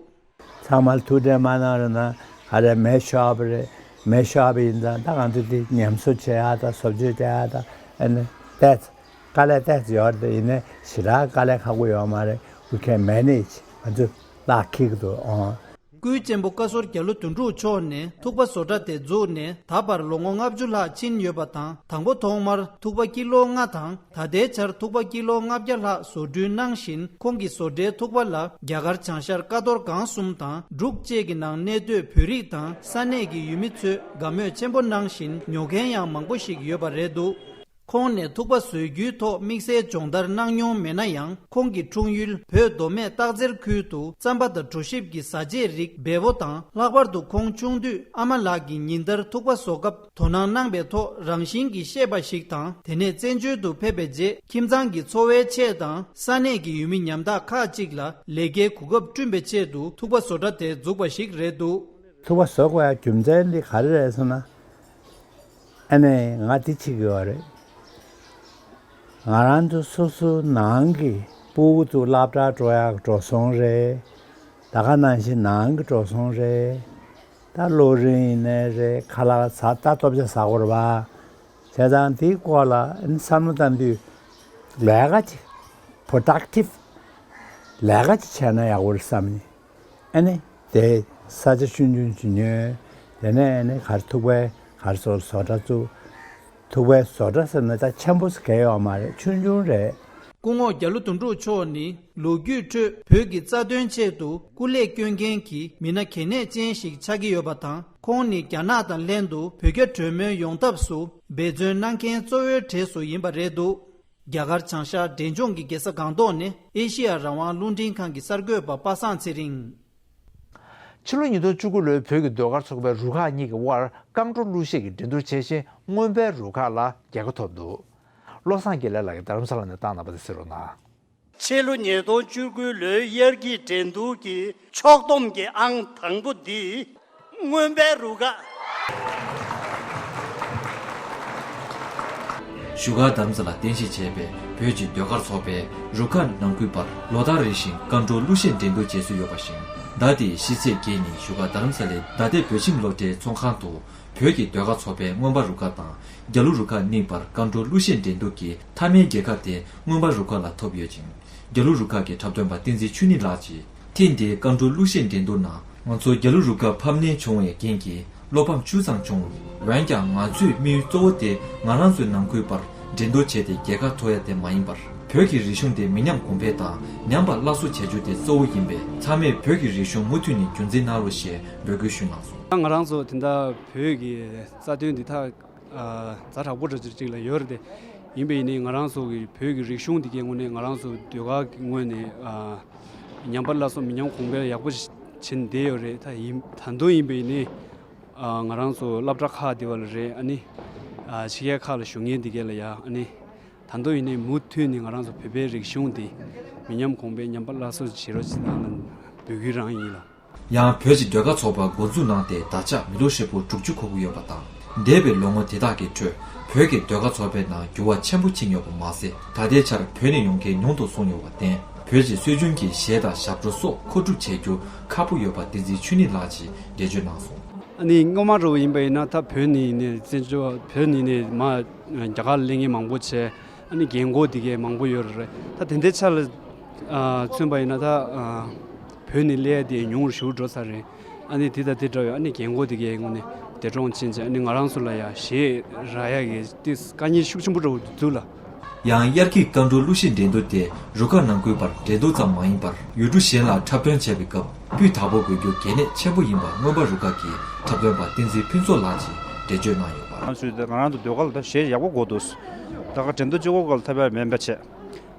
ཚང་མར་ཐུགས་ཁྲལ་མ་གནང་རོགས་གནང་། ག་རེ་མེ་ཤོར་བ་རེད། མེ་ཤོར་བ་ཡིན་ཙང་ད་ང་ཚོ་འདི་ཉམས་གསོ་བྱེད་ཡག་དང་བཟོ་བཅོས་བྱེད་ཡག་དང་ཨ་ནི་that's དཀའ་ལས་ཏོག་ཙམ་ཡོད་རེད། ཡིན་ནའི་ཞེ་དྲག་དཀའ་ལས་ཁག་པོ་ཡོད་མ་རེད། We can manage. ང་ཚོས་ལག་འཁྱེར་གྱི་འདུག་ཨང་། སྐུའི་གཅེན་པོ་བཀའ་ཟུར་རྒྱ་ལོ་དོན་གྲུབ་མཆོག་ནས་ཐུག་པ་བཟོ་གྲྭ་དེ་འཛུགས་ནས་ད་བར་ལོ་ངོ་ལྔ་བཅུ་ལྷག་ཕྱིན་ཡོད་པ་དང་། དང་པོ་ཐོག་མར་ཐུག་པ་ཀི་ལོ་ལྔ་དང་། ད་ལྟའི་ཆར་ཐུག་པ་ཀི་ལོ་ལྔ་བརྒྱ་ལྷག་བཟོ་སྐྲུན་གནང་བཞིན། ཁོང་གི་བཟོ་གྲྭའི་ཐུག་པ་ལ་རྒྱ་གར་བྱང་ཤར་ཀ་རྡོར་སྒང་གསུམ་དང་འབྲུག་བཅས་ཀྱི་ནང་གནས་སྡོད་བོད་རིགས་དང་ས་གནས་ཀྱི་ཡུལ་མི་ཚོས་དགའ་མོས་ཆེན་པོ་གནང་བཞིན། ཉོ་མཁན་ཡང་མང་པོ་ཞིག་ཡོད་པ་རེད་འདུག་ཁོང་ནས་ཐུག་པ་བཟོ་རྒྱུའི་ཐོག་དམིགས་བསལ་སྦྱོང་བརྡར་གནང་མྱོང་མེད་ན་ཡང་། ཁོང་གི་འཁྲུངས་ཡུལ་བོད་མདོ་སྨད་སྟག་འཚེར་ཁུལ་དུ་རྩམ་པ་དང་གྲོ་ཞིབ་ཀྱི་བཟའ་ཆས་རིགས་འབེལ་པོ་དང་། ལྷག་པར་དུ་ཁོང་ཆུང་དུས་ཨ་མ་ལགས་ཀྱིས་ཉིན་ལྟར་ཐུག་པ་བཟོ་སྐབས་དོ་སྣང་གནང་པའི་ཐོག་རང་བཞིན་གྱིས་ཤེས་པ་ཞིག་དང་། དེ་ནས་བཙན་བྱོལ་དུ་ཕེབས་པའི་རྗེས་ཁྱིམ་ཚང་གི་འཚོ་བའི་ཆེད་དང་ས་གནས་ཀྱི་ཡུལ་མི་ཉམ་ཐག་ཁག་ཅིག་ལ་ལས་ཀའི་གོ་སྐབས་བསྐྲུན་པའི་ཆེད་དུ་ཐུག་པ་བཟོ་གྲྭ་དེ་འཛུགས་པ་ཞིག་རེད་འདུག་ཐུག་པ་བཟོ་དགོས་ཡ་རྒྱུ་མཚན་འདི་ག་རེ་རེད་ཟེར་ན། ཨ་ནི་ང་འདི་བྱེད་ཀྱི་ཡོད་རེད། ང་རང་ཚོ་སོ་སོ་ནང་གི་ཕྲུ་གུ་ཚོ་སློབ་གྲྭ་འགྲོ་ཡག་འགྲོ་སོང་རེད། ད་ག་ནང་བཞིན་ནང་གི་འགྲོ་སོང་རེད། ད་སློབ་རིམ་ཡིན་ནའི་རེད། ཁ་ལག་ཟ་ད་ལྟོ་ཆས་ཟ་དགོས་རེད་པ། བྱས་ཙང་དེའི་སྐོར་ལ་བསམ་བློ་བཏང་དུས་ལས་ཀ་ཅིག་productive ལས་ཀ་ཅིག་བྱས་ན་ཡག་པོ་རེད་བསམ་ནས། ཨ་ནི་དེ་ས་ཆ་ཆུང་ཆུང་ཅིག་ཉོས། དེ་ནས་ཨ་ནི་གར་ཐུག་པའི་གར་སོ་བཟོ་གྲྭ་བཙུགས། ཐུག་པའི་བཟོ་གྲྭ་ཟེར་ན་ད་ཆེན་པོ་ཟེར་གལ་ཡོད་མ་རེད། ཆུང་ཆུང་རེད། སྐུ་ངོ་རྒྱ་ལོ་དོན་གྲུབ་མཆོག་ནི་ལོ་རྒྱུས་ཁྲོད་བོད་ཀྱི་རྩ་དོན་ཆེད་དུ་སྐུ་ལས་བསྐྱོན་མཁན་གྱི་མི་སྣ་གལ་གནད་ཅན་ཞིག་ཆགས་ཀྱི་ཡོད་པ་དང་། ཁོང་ནི་རྒྱ་ནག་དང་ལྷན་དུ་བོད་རྒྱ་གྲོས་མོལ་ཡོང་ཐབས་སུ་འབད་བརྩོན་གནང་མཁན་གཙོ་བོའི་གྲས་སུ་ཡིན་པ་རེད་འདུག་རྒྱ་གར་བྱང་ཤར་འབྲས་ལྗོངས་ཀྱི་རྒྱལ་ས་སྒང་ཏོག་ནས་ཨེ་ཤི་ཡ་རང་དབང་རླུང་འཕྲིན་ཁང་གི་གསར་འགོད་པ་པ་སངས་ཚེ་རིང་། ཕྱི་ལོ་ཉིས་སྟོང་བཅུ་དགུ་ལོའི་བོད་ཀྱི་ཟློས་གར་ཚོགས་པའི་རུ་ཁག་གཉིས་ཀྱི་དབར་རྐང་བྲོ་གླུ་གཞས་ཀྱི་འགྲན་བསྡུར་བྱས་ཤིང་། རྔོན་པའི་རུ་ཁག་ལ་རྒྱལ་ཁ་ཐོབ་འདུག་བློ་བཟང་དགེ་ལེགས་ལགས་ཀྱིས་རྡ་རམ་ས་ལ་ནས་བཏང་གནང་བ་དེ་གསན་རོགས་གནང་། ཕྱི་ལོ་ཉིས་སྟོང་བཅུ་དགུ་ལོའི་དབྱར་སྐྱིད་འགྲན་བསྡུར་གྱི་ཕྱོགས་བསྡོམས་ཀྱི་ཨང་དང་པོ་འདི་རྔོན་པའི་རུ་ཁག་བཞུགས་སྒར་རྡ་རམ་ས་ལ་རྟེན་གཞི་བྱས་པའི་བོད་ཀྱི་ཟློས་གར་ཚོགས་པའི་རུ་ཁག་ནང་ཁུལ་བར་ལོ་ལྟར་རེ་བཞིན་རྐང་བྲོ་གླུ་གཞས་འགྲན་བསྡུར་བྱེད་སྲོལ་ཡོད་པ་བཞིན། ཟླ་འདིའི་ཕྱི་ཚེས་བརྒྱད་ཉིན་བཞུགས་སྒར་རྡ་རམ་ས་ལའི་མདའ་སྡེ་བོད་ཁྱིམ་སློབ་གྲྭའི་ཚོང་ཁང་དུ། བོད་ཀྱི་ཟློས་གར་ཚོགས་པའི་རྔོན་པ་རུ་ཁག་དང་རྒྱ་ལོ་རུ་ཁག་གཉིས་བར་རྐང་བྲོ་གླུ་གཞས་འགྲན་བསྡུར་གྱི་མཐའ་མའི་རྒྱལ་ཁ་དེ་རྔོན་པ་རུ་ཁག་ལ་ཐོབ་ཡོད་ཅིང་། རྒྱ་ལོ་རུ་ཁག་གི་འཁྲབ་སྟོན་པ་བསྟན་འཛིན་ཆོས་ཉིད་ལགས་ཀྱིས། ཐེངས་འདིའི་རྐང་བྲོ་གླུ་གཞས་འགྲན་བསྡུར་ནང་ང་ཚོ་རྒྱ་ལོ་རུ་ཁག་ཕམ་ཉེས་བྱུང་བའི་རྐྱེན་གྱིས་བློ་ཕམ་ཅུང་ཙམ་བྱུང་། འོན་ཀྱང་ང་ཚོའི་དམིགས་ཡུལ་གཙོ་བོ་དེ་ང་རང་ཚོའི་ནང་ཁུལ་བར་འགྲན་བསྡུར་བྱས་ཏེ་རྒྱལ་ཁ་ཐོབ་ཡ་དེ་མ་ཡིན་པར། བོད་ཀྱི་རིག་གཞུང་དེ་མི་ཉམས་གོང་འཕེལ་དང་ཉམས་པ་སླར་གསོ་བྱ་རྒྱུ་དེ་གཙོ་བོ་ཡིན་པས། ཚང་མས་བོད་ཀྱི་རིག་གཞུང་མུ་མཐུད་ནས་རྒྱུན་འཛིན་གནང་རོགས་ཞེས་འབོད་སྐུལ་ཞུ་གནང་སོང་། ང་རང་ཚོ་དེ་འདྲ་བོད་ཀྱི་རྩ་དོན་འདི་དག་ཛ་དྲག་པོ་འདྲ་ཅིག་ལ་ཡོད་རེད་དེ། ཡིན་པས་ནི་ང་རང་ཚོ་གི་བོད་ཀྱི་རིག་གཞུང་འདི་གའི་ངོས་ནས་ང་རང་ཚོ་ཟློས་གར་གྱི་ངོས་ནས་ཉམས་པ་སླར་གསོ་མི་ཉམས་གོང་འཕེལ་ཡག་པོ་ཞིག་བྱེད་བསྡད་ཡོད་རེད། ད་ཡིན་ད་དུང་ཡིན་པས་ནི་ང་རང་ཚོ་སློབ་གྲྭ་ཁག་འདི་བ་ལ་རེད། ཨ་ནི་ཕྱི་རྒྱལ་ཁག་ལ་བཞུགས་མཁན་འདི་གའི་ལ་ཡ་ཨ་ནི་ད་དུང་ཡིན་ནའི་མུ་མཐུད་ནས་ང་རང་ཚོ་བོད་པའི་རིག་གཞུང་འདི་མི་ཉམས་གོང་འཕེལ་ཉམས་པ་སླར་གསོ་བྱེད་རོགས་ཞེས་ད་ང་འབོད་སྐུལ་རང་ཡིན་ལ། ཡང་བོད་ཀྱི་ཟློས་གར་ཚོགས་པ་འགོ་འཛུགས་གནང་སྟེ་ད་ཆ་མི་ལོ་ཧྲིལ་པོ་དྲུག་ཅུ་འཁོར་གྱི་ཡོད་པ་དང་། འདས་པའི་ལོ་ངོ་དེ་དག་གི་ཁྲོད་བོད་ཀྱི་ཟློས་གར་ཚོགས་པའི་ནང་འགྱུར་བ་ཆེན་པོ་ཕྱིན་ཡོད་པ་མ་ཟད། ད་ལྟའི་ཆར་བོད་ནས་ཡོང་མཁན་ཉུང་དུ་སོང་ཡོད་པར་བརྟེན། བོད་ཀྱི་སྲོལ་རྒྱུན་གྱི་གཞས་དང་ཞབས་བྲོ་སོགས་མཁོ་སྒྲུབ་བྱེད་རྒྱུ་ཁག་པོ་ཡོད་པ་བསྟན་འཛིན་ཆོས་ཉིད་ལགས་ཀྱིས་འགྲེལ་བརྗོད་གནང་སོང་། ཨ་ནི་སྔོན་མ་རུ་ཡིན་པ་ཡིན་ན་ད་བོད་ནས་ཡིན་ནའི་བཙན་བྱོལ་བོད་ནས་ཡིན་ནའི་མ་རྒྱ་གར་ལ་སླེབས་མཁན་མང་པོ་བྱས། ཨ་ནི་རྒན་གོག་འདི་གས་མང་པོ་ཡོད་རེད། ད་དེ་འདྲའི་ཆ་ལ་ཨ་མཚོན་པ་ཡིན་ན་ད་ཨ་བོད་ནས་སླེབས་ཡ་དེ་ཉུང་རུ་ཞེ་པོ་འགྲོ་ཚར་རེད། ཨ་ནི་དེ་དང་དེ་འདྲ་བའི་ཨ་ནི་རྒན་གོག་འདི་གས་ངོ་ནས་འདས་གྲོངས་ཕྱིན་ཚེ་ཨ་ནི་ང་རང་ཚོ་ལ་ཡ་གཞས་རག་ཡ་གི་ཏིས་དཀའ་ངལ་ཤུགས་ཆེན་པོ་འདྲ་བོ་འདུག་ལ། ཡང་དབྱར་སྐྱིད་རྐང་བྲོ་གླུ་གཞས་འགྲན་བསྡུར་དེ་རུ་ཁག་ནང་ཁུལ་བར་འགྲན་བསྡུར་ཙམ་མ་ཡིན་པར་ཡུལ་གྲུ་གཞན་ལ་འཁྲབ་སྟོན་བྱས་པའི་སྐབས་སྤུས་དག་པོ་དགོས་རྒྱུ་གལ་གནད་ཆེན་པོ་ཡིན་པ་རྔོན་པ་རུ་ཁག་གི་འཁྲབ་སྟོན་པ་བསྟན་འཛིན་ཕུན་ཚོགས་ལགས་ཀྱིས་འགྲེལ་བརྗོད་གནང་ཡོད་པ། ང་ཚོས་ང་རང་ཚོ་ཟློས་གར་ལ་ད་གཞས་ཡག་པོ་དགོས་འདུག་ད་ག་འགྲན་བསྡུར་གཅིག་པོ་སྒང་ལ་ཐོབ་ཡ་མིན་པ་བྱས།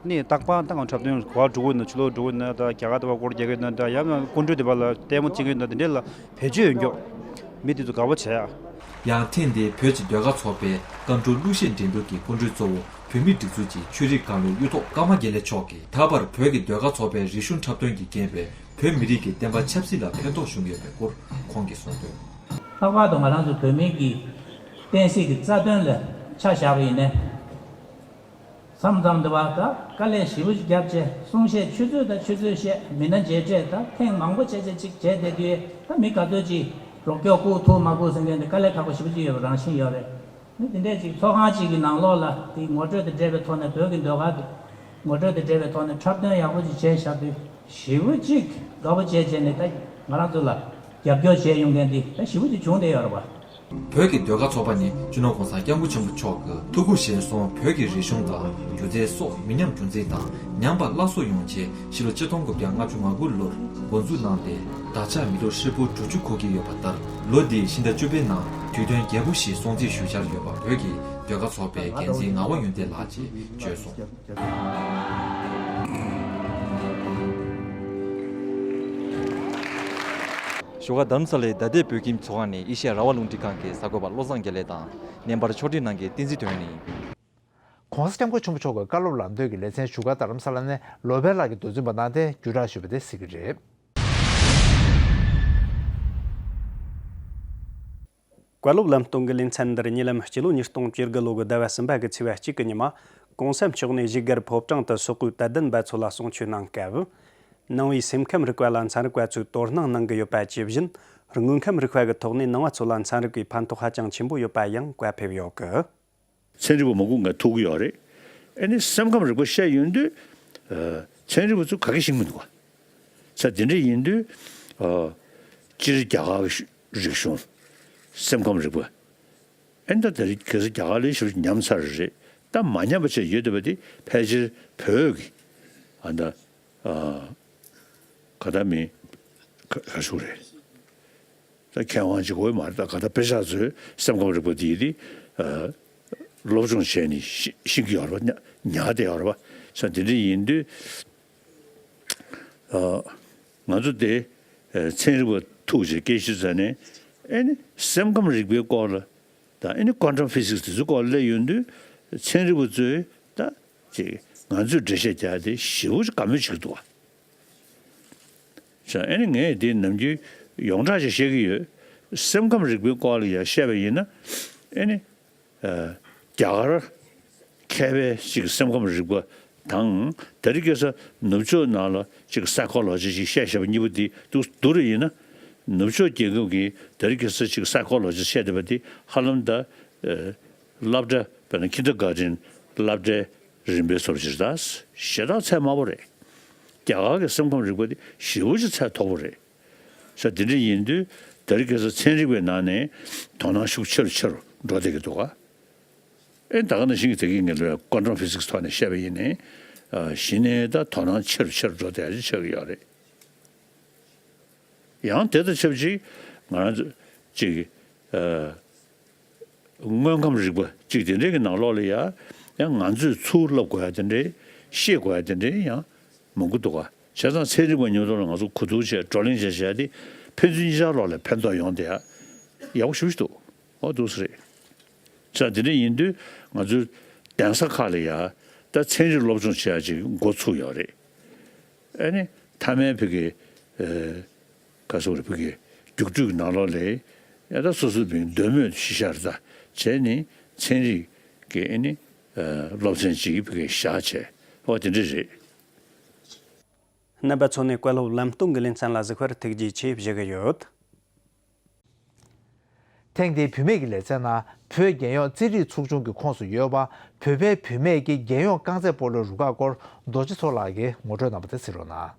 ནི་རྟག་པར་ད་ང་འཁྲབ་སྟོན་ག་པར་འགྲོ་གི་ཡོད་ན། ཕྱི་ལོགས་འགྲོ་གི་ཡོད་ན། ད་རྒྱ་གར་དུ་བ་སྐོར་རྒྱག་གི་ཡོད་ན། ད་ཡང་ན་སྐུ་མགྲོན་དེ་བ་ལ་ལྟད་མོ་བྱེད་ཀྱི་ཡོད་ན། དེ་འདྲས་ལ་བེད་སྤྱོད་ཡོད་མགྱོགས། མི་དེ་ཚོ་དགའ་པོ་བྱས་ཡ། ཡང་ཐེངས་འདིའི་བོད་ཀྱི་ཟློས་གར་ཚོགས་པའི་རྐང་བྲོ་གླུ་གཞས་འགྲན་བསྡུར་གྱི་སྐུ་མགྲོན་གཙོ་བོ་བོད་མིའི་སྒྲིག་འཛུགས་ཀྱི་ཆོས་རིག་བཀའ་བློན་གཡུ་ཐོག་ཀརྨ་དགེ་ལེགས་མཆོག་གིས་ད་བར་བོད་ཀྱི་ཟློས་གར་ཚོགས་པའི་རིག་གཞུང་འཁྲབ་སྟོན་གྱིས་རྐྱེན་པས་བོད་མི་རིགས་ཀྱི་བསྟན་པ་ཆབ་སྲིད་ལ་ཕན་ཐོགས་བྱུང་ཡོད་པའི་སྐོར་ཁོང་གིས་གསུངས་དོན། ལྷག་པར་དུ་ང་རང་ཚོ་བོད་མི་གི་བསྟན་སྲིད་ཀྱི་རྩ་དོན་ལ་ཆ་བཞག་པ་ཡིན་ན། མཚམས་མཚམས་འདི་བ་ད་དཀའ་ལས་ཞེ་པོ་ཅིག་བརྒྱབ་བྱས། གསུང་བཤད་ཆུ་ཚོད་དང་ཆུ་ཚོད་བཤད། མི་སྣ་མཇལ་འཕྲད་ད་ཐེངས་མང་པོ་བྱས་བྱས་ཅིག་བྱས་བསྡད་དུས། ད་མི་ག་ཚོད་ཅིག་རོགས་སྐྱོར་བསྐུར་ཐུབ་མ་བསྐུར་ཟེར་མཁན་དེ་དཀའ་ལས་ཁག་པོ་ཞེ་པོ་ཅིག་ཡོད་པ་རང་བཞིན་ཡོད་རེད། ནི་དེ་འདྲས་ཅིག་ཚོགས་ཁང་གཅིག་གི་ནང་ལོགས་ལ་དེ་ངོ་སྤྲོད་དང་འབྲེལ་བའི་ཐོག་ནས། བོད་ཀྱི་ཟློས་གར་དེ་ངོ་སྤྲོད་དང་འབྲེལ་བའི་ཐོག་ནས་འཁྲབ་སྟོན་ཡག་པོ་ཅིག་བྱས་བཞག་དུས། ཞེ་པོ་ཅིག་དགའ་པོ་བྱས་བྱས་ནས། ད་ང་རང་ཚོ་ལ་རྒྱབ་སྐྱོར་བྱས་ཡོང་མཁན་དེ་ད་ཞེ་པོ་ཅིག་བྱུང་བསྡད་ཡོད་རེད་པ། བོད་ཀྱི་ཟློས་གར་ཚོགས་པ་ནི་སྤྱི་ནོར་༸གོང་ས་༸སྐྱབས་མགོན་ཆེན་པོ་མཆོག་གི་ཐུགས་ཁུར་བཞེས་སོང་། བོད་ཀྱི་རིག་གཞུང་དང་སྒྱུ་རྩལ་སོགས་མི་ཉམས་རྒྱུན་འཛིན་དང་ཉམས་པ་སླར་གསོ་ཡོང་ཆེད། ཕྱི་ལོ་ཆིག་སྟོང་དགུ་བརྒྱ་ལྔ་བཅུ་ང་དགུ་ལོར་འགོ་འཛུགས་གནང་སྟེ། ད་ཆ་མི་ཐོག་ཧྲིལ་པོ་དྲུག་ཅུ་འཁོར་གྱི་ཡོད་པ་ལྟར། ལོ་འདིའི་ཕྱི་ཟླ་བཅུ་པའི་ནང་དུས་སྟོན་རྒྱས་པོ་ཞིག་སྲུང་བརྩི་ཞུ་འཆར་ཡོད་པ་བོད་ཀྱི་ཟློས་གར་ཚོགས་པའི་འགན་འཛིན་ངག་དབང་ཡོན་ཏན་ལགས་ཀྱིས་བརྗོད་སོང་། བཞུགས་སྒར་རྡ་རམ་ས་ལའི་ད་ལྟའི་བོད་ཁྱིམ་ཚོགས་ཁང་ནས་ཨེ་ཤེ་ཡ་རང་དབང་རླུང་འཕྲིན་ཁང་གི་གསར་འགོད་པ་བློ་བཟང་དགེ་ལེགས་དང་། བརྙན་པར་ཕྱོགས་སྒྲིག་གནང་མཁན་བསྟན་འཛིན་དོན་ཡོད་ཡིན། ༸གོང་ས་༸སྐྱབས་མགོན་ཆེན་པོ་མཆོག་གི་བཀའ་སློབ་ལམ་སྟོན་གྱི་ལེ་ཚན་བཞུགས་སྒར་རྡ་རམ་ས་ལ་ནས་ལོ་པཎ་ལགས་ཀྱིས་འདོན་ཚུལ་མ་གནང་སྟེ་བརྒྱུད་བསྒྲགས་ཞུས་པ་དེ་གཟིགས་ཀྱི་རེད། བཀའ་སློབ་ལམ་སྟོན་གྱི་ལེ་ཚན་འདིར་ཉེ་ལམ་སྤྱི་ལོ་ཉིས་སྟོང་བཅུ་དགུ་ལོ་གི་ཟླ་བ་གསུམ་པ་གི་ཚེས་པ་གཅིག་གི་ཉི་མ། ༸གོང་ས་མཆོག་ནས་བཞུགས་སྒར་ཕོ་བྲང་དུ་སོག་པོའི་དད་ལྡན་པ་ཚོ་ལ་གསུང་ཆོས་གནང་སྐབས། ནང་པའི་སེམས་ཁམས་རིག་པ་ལ་ཚན་རིག་པ་ཚོས་དོ་སྣང་གནང་གི་ཡོད་པ་ཇི་བཞིན། དངོས་ཁམས་རིག་པ་གི་ཐོག་ནས་ནང་པ་ཚོ་ལ་ཚན་རིག་པའི་ཕན་ཐོགས་ཧ་ཅང་ཆེན་པོ་ཡོད་པ་ཡང་བཀའ་ཕེབས་ཡོད་གི། ཚན་རིག་པ་མང་པོ་ང་ཐུག་གི་ཡོད་རེད། ཨ་ནི་སེམས་ཁམས་རིག་པ་བཤད་ཡོང་དུས། ཨ། ཚན་རིག་པ་ཚོ་ག་གེ་ཤེས་ཀྱི་མི་འདུག་ག། ས་དེ་འདྲ་ཡིན་དུས། ཨ། སྤྱིར་རྒྱ་གར་གྱི་རིག་གཞུང་། སེམས་ཁམས་རིག་པ། ཨ་ནི་ད་དེ་རིང་ཁ་སང་རྒྱ་གར་ལ་ཞེ་པོ་ཉམས་ཚར་རེད། ད་མ་ཉམས་པ་བྱས་ཡོད་བསྡད་པ་དེ་ཕལ་ཆེར་བོད་ཀྱི། ཨ། ད། ཨ། ག་ད་མི། ག་ག་ཞུ་རེད། ད་མཁས་དབང་གཅིག་པོ་མ་རེད། ད་ག་ད་དཔེ་ཆ་ཚོས་སེམས་ཁམས་རིག་པ་དེ་དེ། ཨ། སློབ་སྦྱོང་བྱས་ནས་ཤེས་ཤེས་ཀྱི་ཡོད་རེད་པ། ཉར་ཉར་བསྡད་ཡོད་རེད་པ། ས་དེ་འདྲ་ཡིན་དུས། ཨ། ང་ཚོ་དེ། ཨ། ཚན་རིག་པ་ཐུག་བྱས་སྐད་ཆ་བཤད་ནས། ཨ་ནི་སེམས་ཁམས་རིག་པའི་སྐོར་ལ། ད་ཨ་ནི་ཀོན་ཊམ་ཕི་སིག་སི་དེ་ཚོའི་སྐོར་སླེབས་ཡོང་དུས། ཚན་རིག་པ་ཚོས་ད་ཅིག་ང་ཚོས་འགྲེལ་བཤད་རྒྱག་དེ་ཞེ་པོ་ཅིག་དགའ་མོས་བྱེད་ཀྱི་འདུག་བ། ཨ་ནི་ངས་དེ་ནམ་རྒྱུན་ཡོངས་གྲགས་ཅིག་བཤད་ཀྱི་ཡོད། སེམས་ཁམས་རིག་པའི་སྐོར་ལ་ཡང་བཤད་པ་ཡིན་ན། ཨ་ནི། ཨ། རྒྱ་གར་མཁས་པའི་ཅིག་སེམས་ཁམས་རིག་པ་དང་། དེ་རིང་ཁ་སང་ནུབ་ཕྱོགས་ནང་ལ་ཅིག་སའི་ཀོ་ལོ་ཇི་ཅིག་བཤད་བཤད་པ་གཉིས་པོ་དེ་བསྡུར་བསྡུར་བ་ཡིན་ན། ནུབ་ཕྱོགས་རྒྱལ་ཁབ་ཀྱི་དེ་རིང་ཁ་སང་ཅིག་སའི་ཀོ་ལོ་ཇི་བཤད་བསྡད་པ་དེ་ཧ་ལམ་ད། ཨ། སློབ་གྲྭ། དཔེར་ན་ཁིན་ཌར་གྷར་ཌེན་སློབ་གྲྭའི་རིམ་པའི་བཟོ་འདྲ་ཅིག་རེད། ད་ཞེ་དྲག་ཚད་དམའ་པོ་རེད། རྒྱ་གར་གྱི་སེམས་ཁམས་རིག་པ་དེ་ཞེ་པོ་ཅིག་ཚད་མཐོ་པོ་རེད། ས་དེ་འདྲ་ཡིན་དུས། དེ་རིང་ཁ་སང་ཚན་རིག་པའི་ནང་ནས་དོ་སྣང་ཤུགས་ཆེ་རུ་ཆེ་རུ་འགྲོ་བསྡད་ཀྱི་འདུག་ག། ཨེ། ད་ག་ནང་བཞིན་གྱི་དེ་གིན་ངས་ལོས་ཀོན་ཊམ་ཕི་སིག་སི་ཐོག་ནས་བཤད་པ་ཡིན་ནའི། ཨ། གཞི་ནས་ད་དོ་སྣང་ཆེ་རུ་ཆེ་རུ་འགྲོ་བསྡད་ཡ་ཆགས་ཀྱི་ཡོད་རེད། ཡང་དེ་དང་ཆབས་ཅིག་ང་རང་ཚོ་ཅིག་ཨ། དངོས་ཁམས་རིག་པ་ཅིག་དེ་འདྲའི་གི་ནང་ལོགས་ལ་ཡ། ཡང་ང་ཚོས་ཚུར་བསླབ་དགོས་ཡ་དེ་འདྲའི། ཤེས་དགོས་ཡ་དེ་འདྲའི་ཡང་མང་པོ་འདུག་ག། བྱས་ཙང་ཚན་རིག་པ་མཉམ་དུ་ལ་ང་ཚོ་གོ་བསྡུར་བྱས། བགྲོ་གླེང་བྱས་བྱས་ཏེ་ཕན་ཚུན་གཉིས་ཆར་ལོགས་ལ་ཕན་ཐོགས་ཡོང་བསྡད་ཡ་ཡག་པོ་ཞེ་པོ་ཅིག་འདུག། འོ་འདུག་སེ་རེད། ས་དེ་འདྲ་ཡིན་དུས་ང་ཚོའི་གདན་ས་ཁག་ལ་ཡ་ད་ཚན་རིག་སློབ་སྦྱོང་བྱེད་ཡ་ཅིག་འགོ་ཚུགས་ཡོད་རེད། ཨ་ནི་མཐའ་མའི་བོད་ཀྱི། ཨ། ག་ཟེར་དགོས་རེད། བོད་ཀྱི་རྒྱུགས་སྤྲོད་ཀྱི་ནང་ལོགས་ལ་ཡ་ད་སོ་སོའི་བོད་འདོད་མོས་གཞི་བཞག་རེད། ད་བྱས་ནས་ཚན་རིག་གི་ཨ་ནི། ཨ། སློབ་ཚན་ཅིག་བོད་ཀྱི་བཞག་བྱས། འོ་དེ་འདྲ་རེད། རྣམ་པ་ཚོ་ནས་བཀའ་སློབ་ལམ་སྟོན་གྱི་ལེ་ཚན་ལ་གཟིགས་པར་ཐུགས་རྗེ་ཆེ་ཞུ་གི་ཡོད། ཐེངས་འདིའི་བུད་མེད་ཀྱི་ལེ་ཚན་ནང་བོད་རྒྱལ་ཡོངས་རྩེད་རིགས་ཚོགས་ཆུང་གི་ཁོངས་སུ་ཡོད་པ། བོད་པའི་བུད་མེད་ཀྱི་རྒྱལ་ཡོངས་རྐང་རྩེད་སྤོ་ལོའི་རུ་ཁག་སྐོར་རྡོ་རྗེ་མཚོ་ལགས་ཀྱིས་ངོ་སྤྲོད་གནང་བ་དེ་གཟིགས་རོགས་གནང་།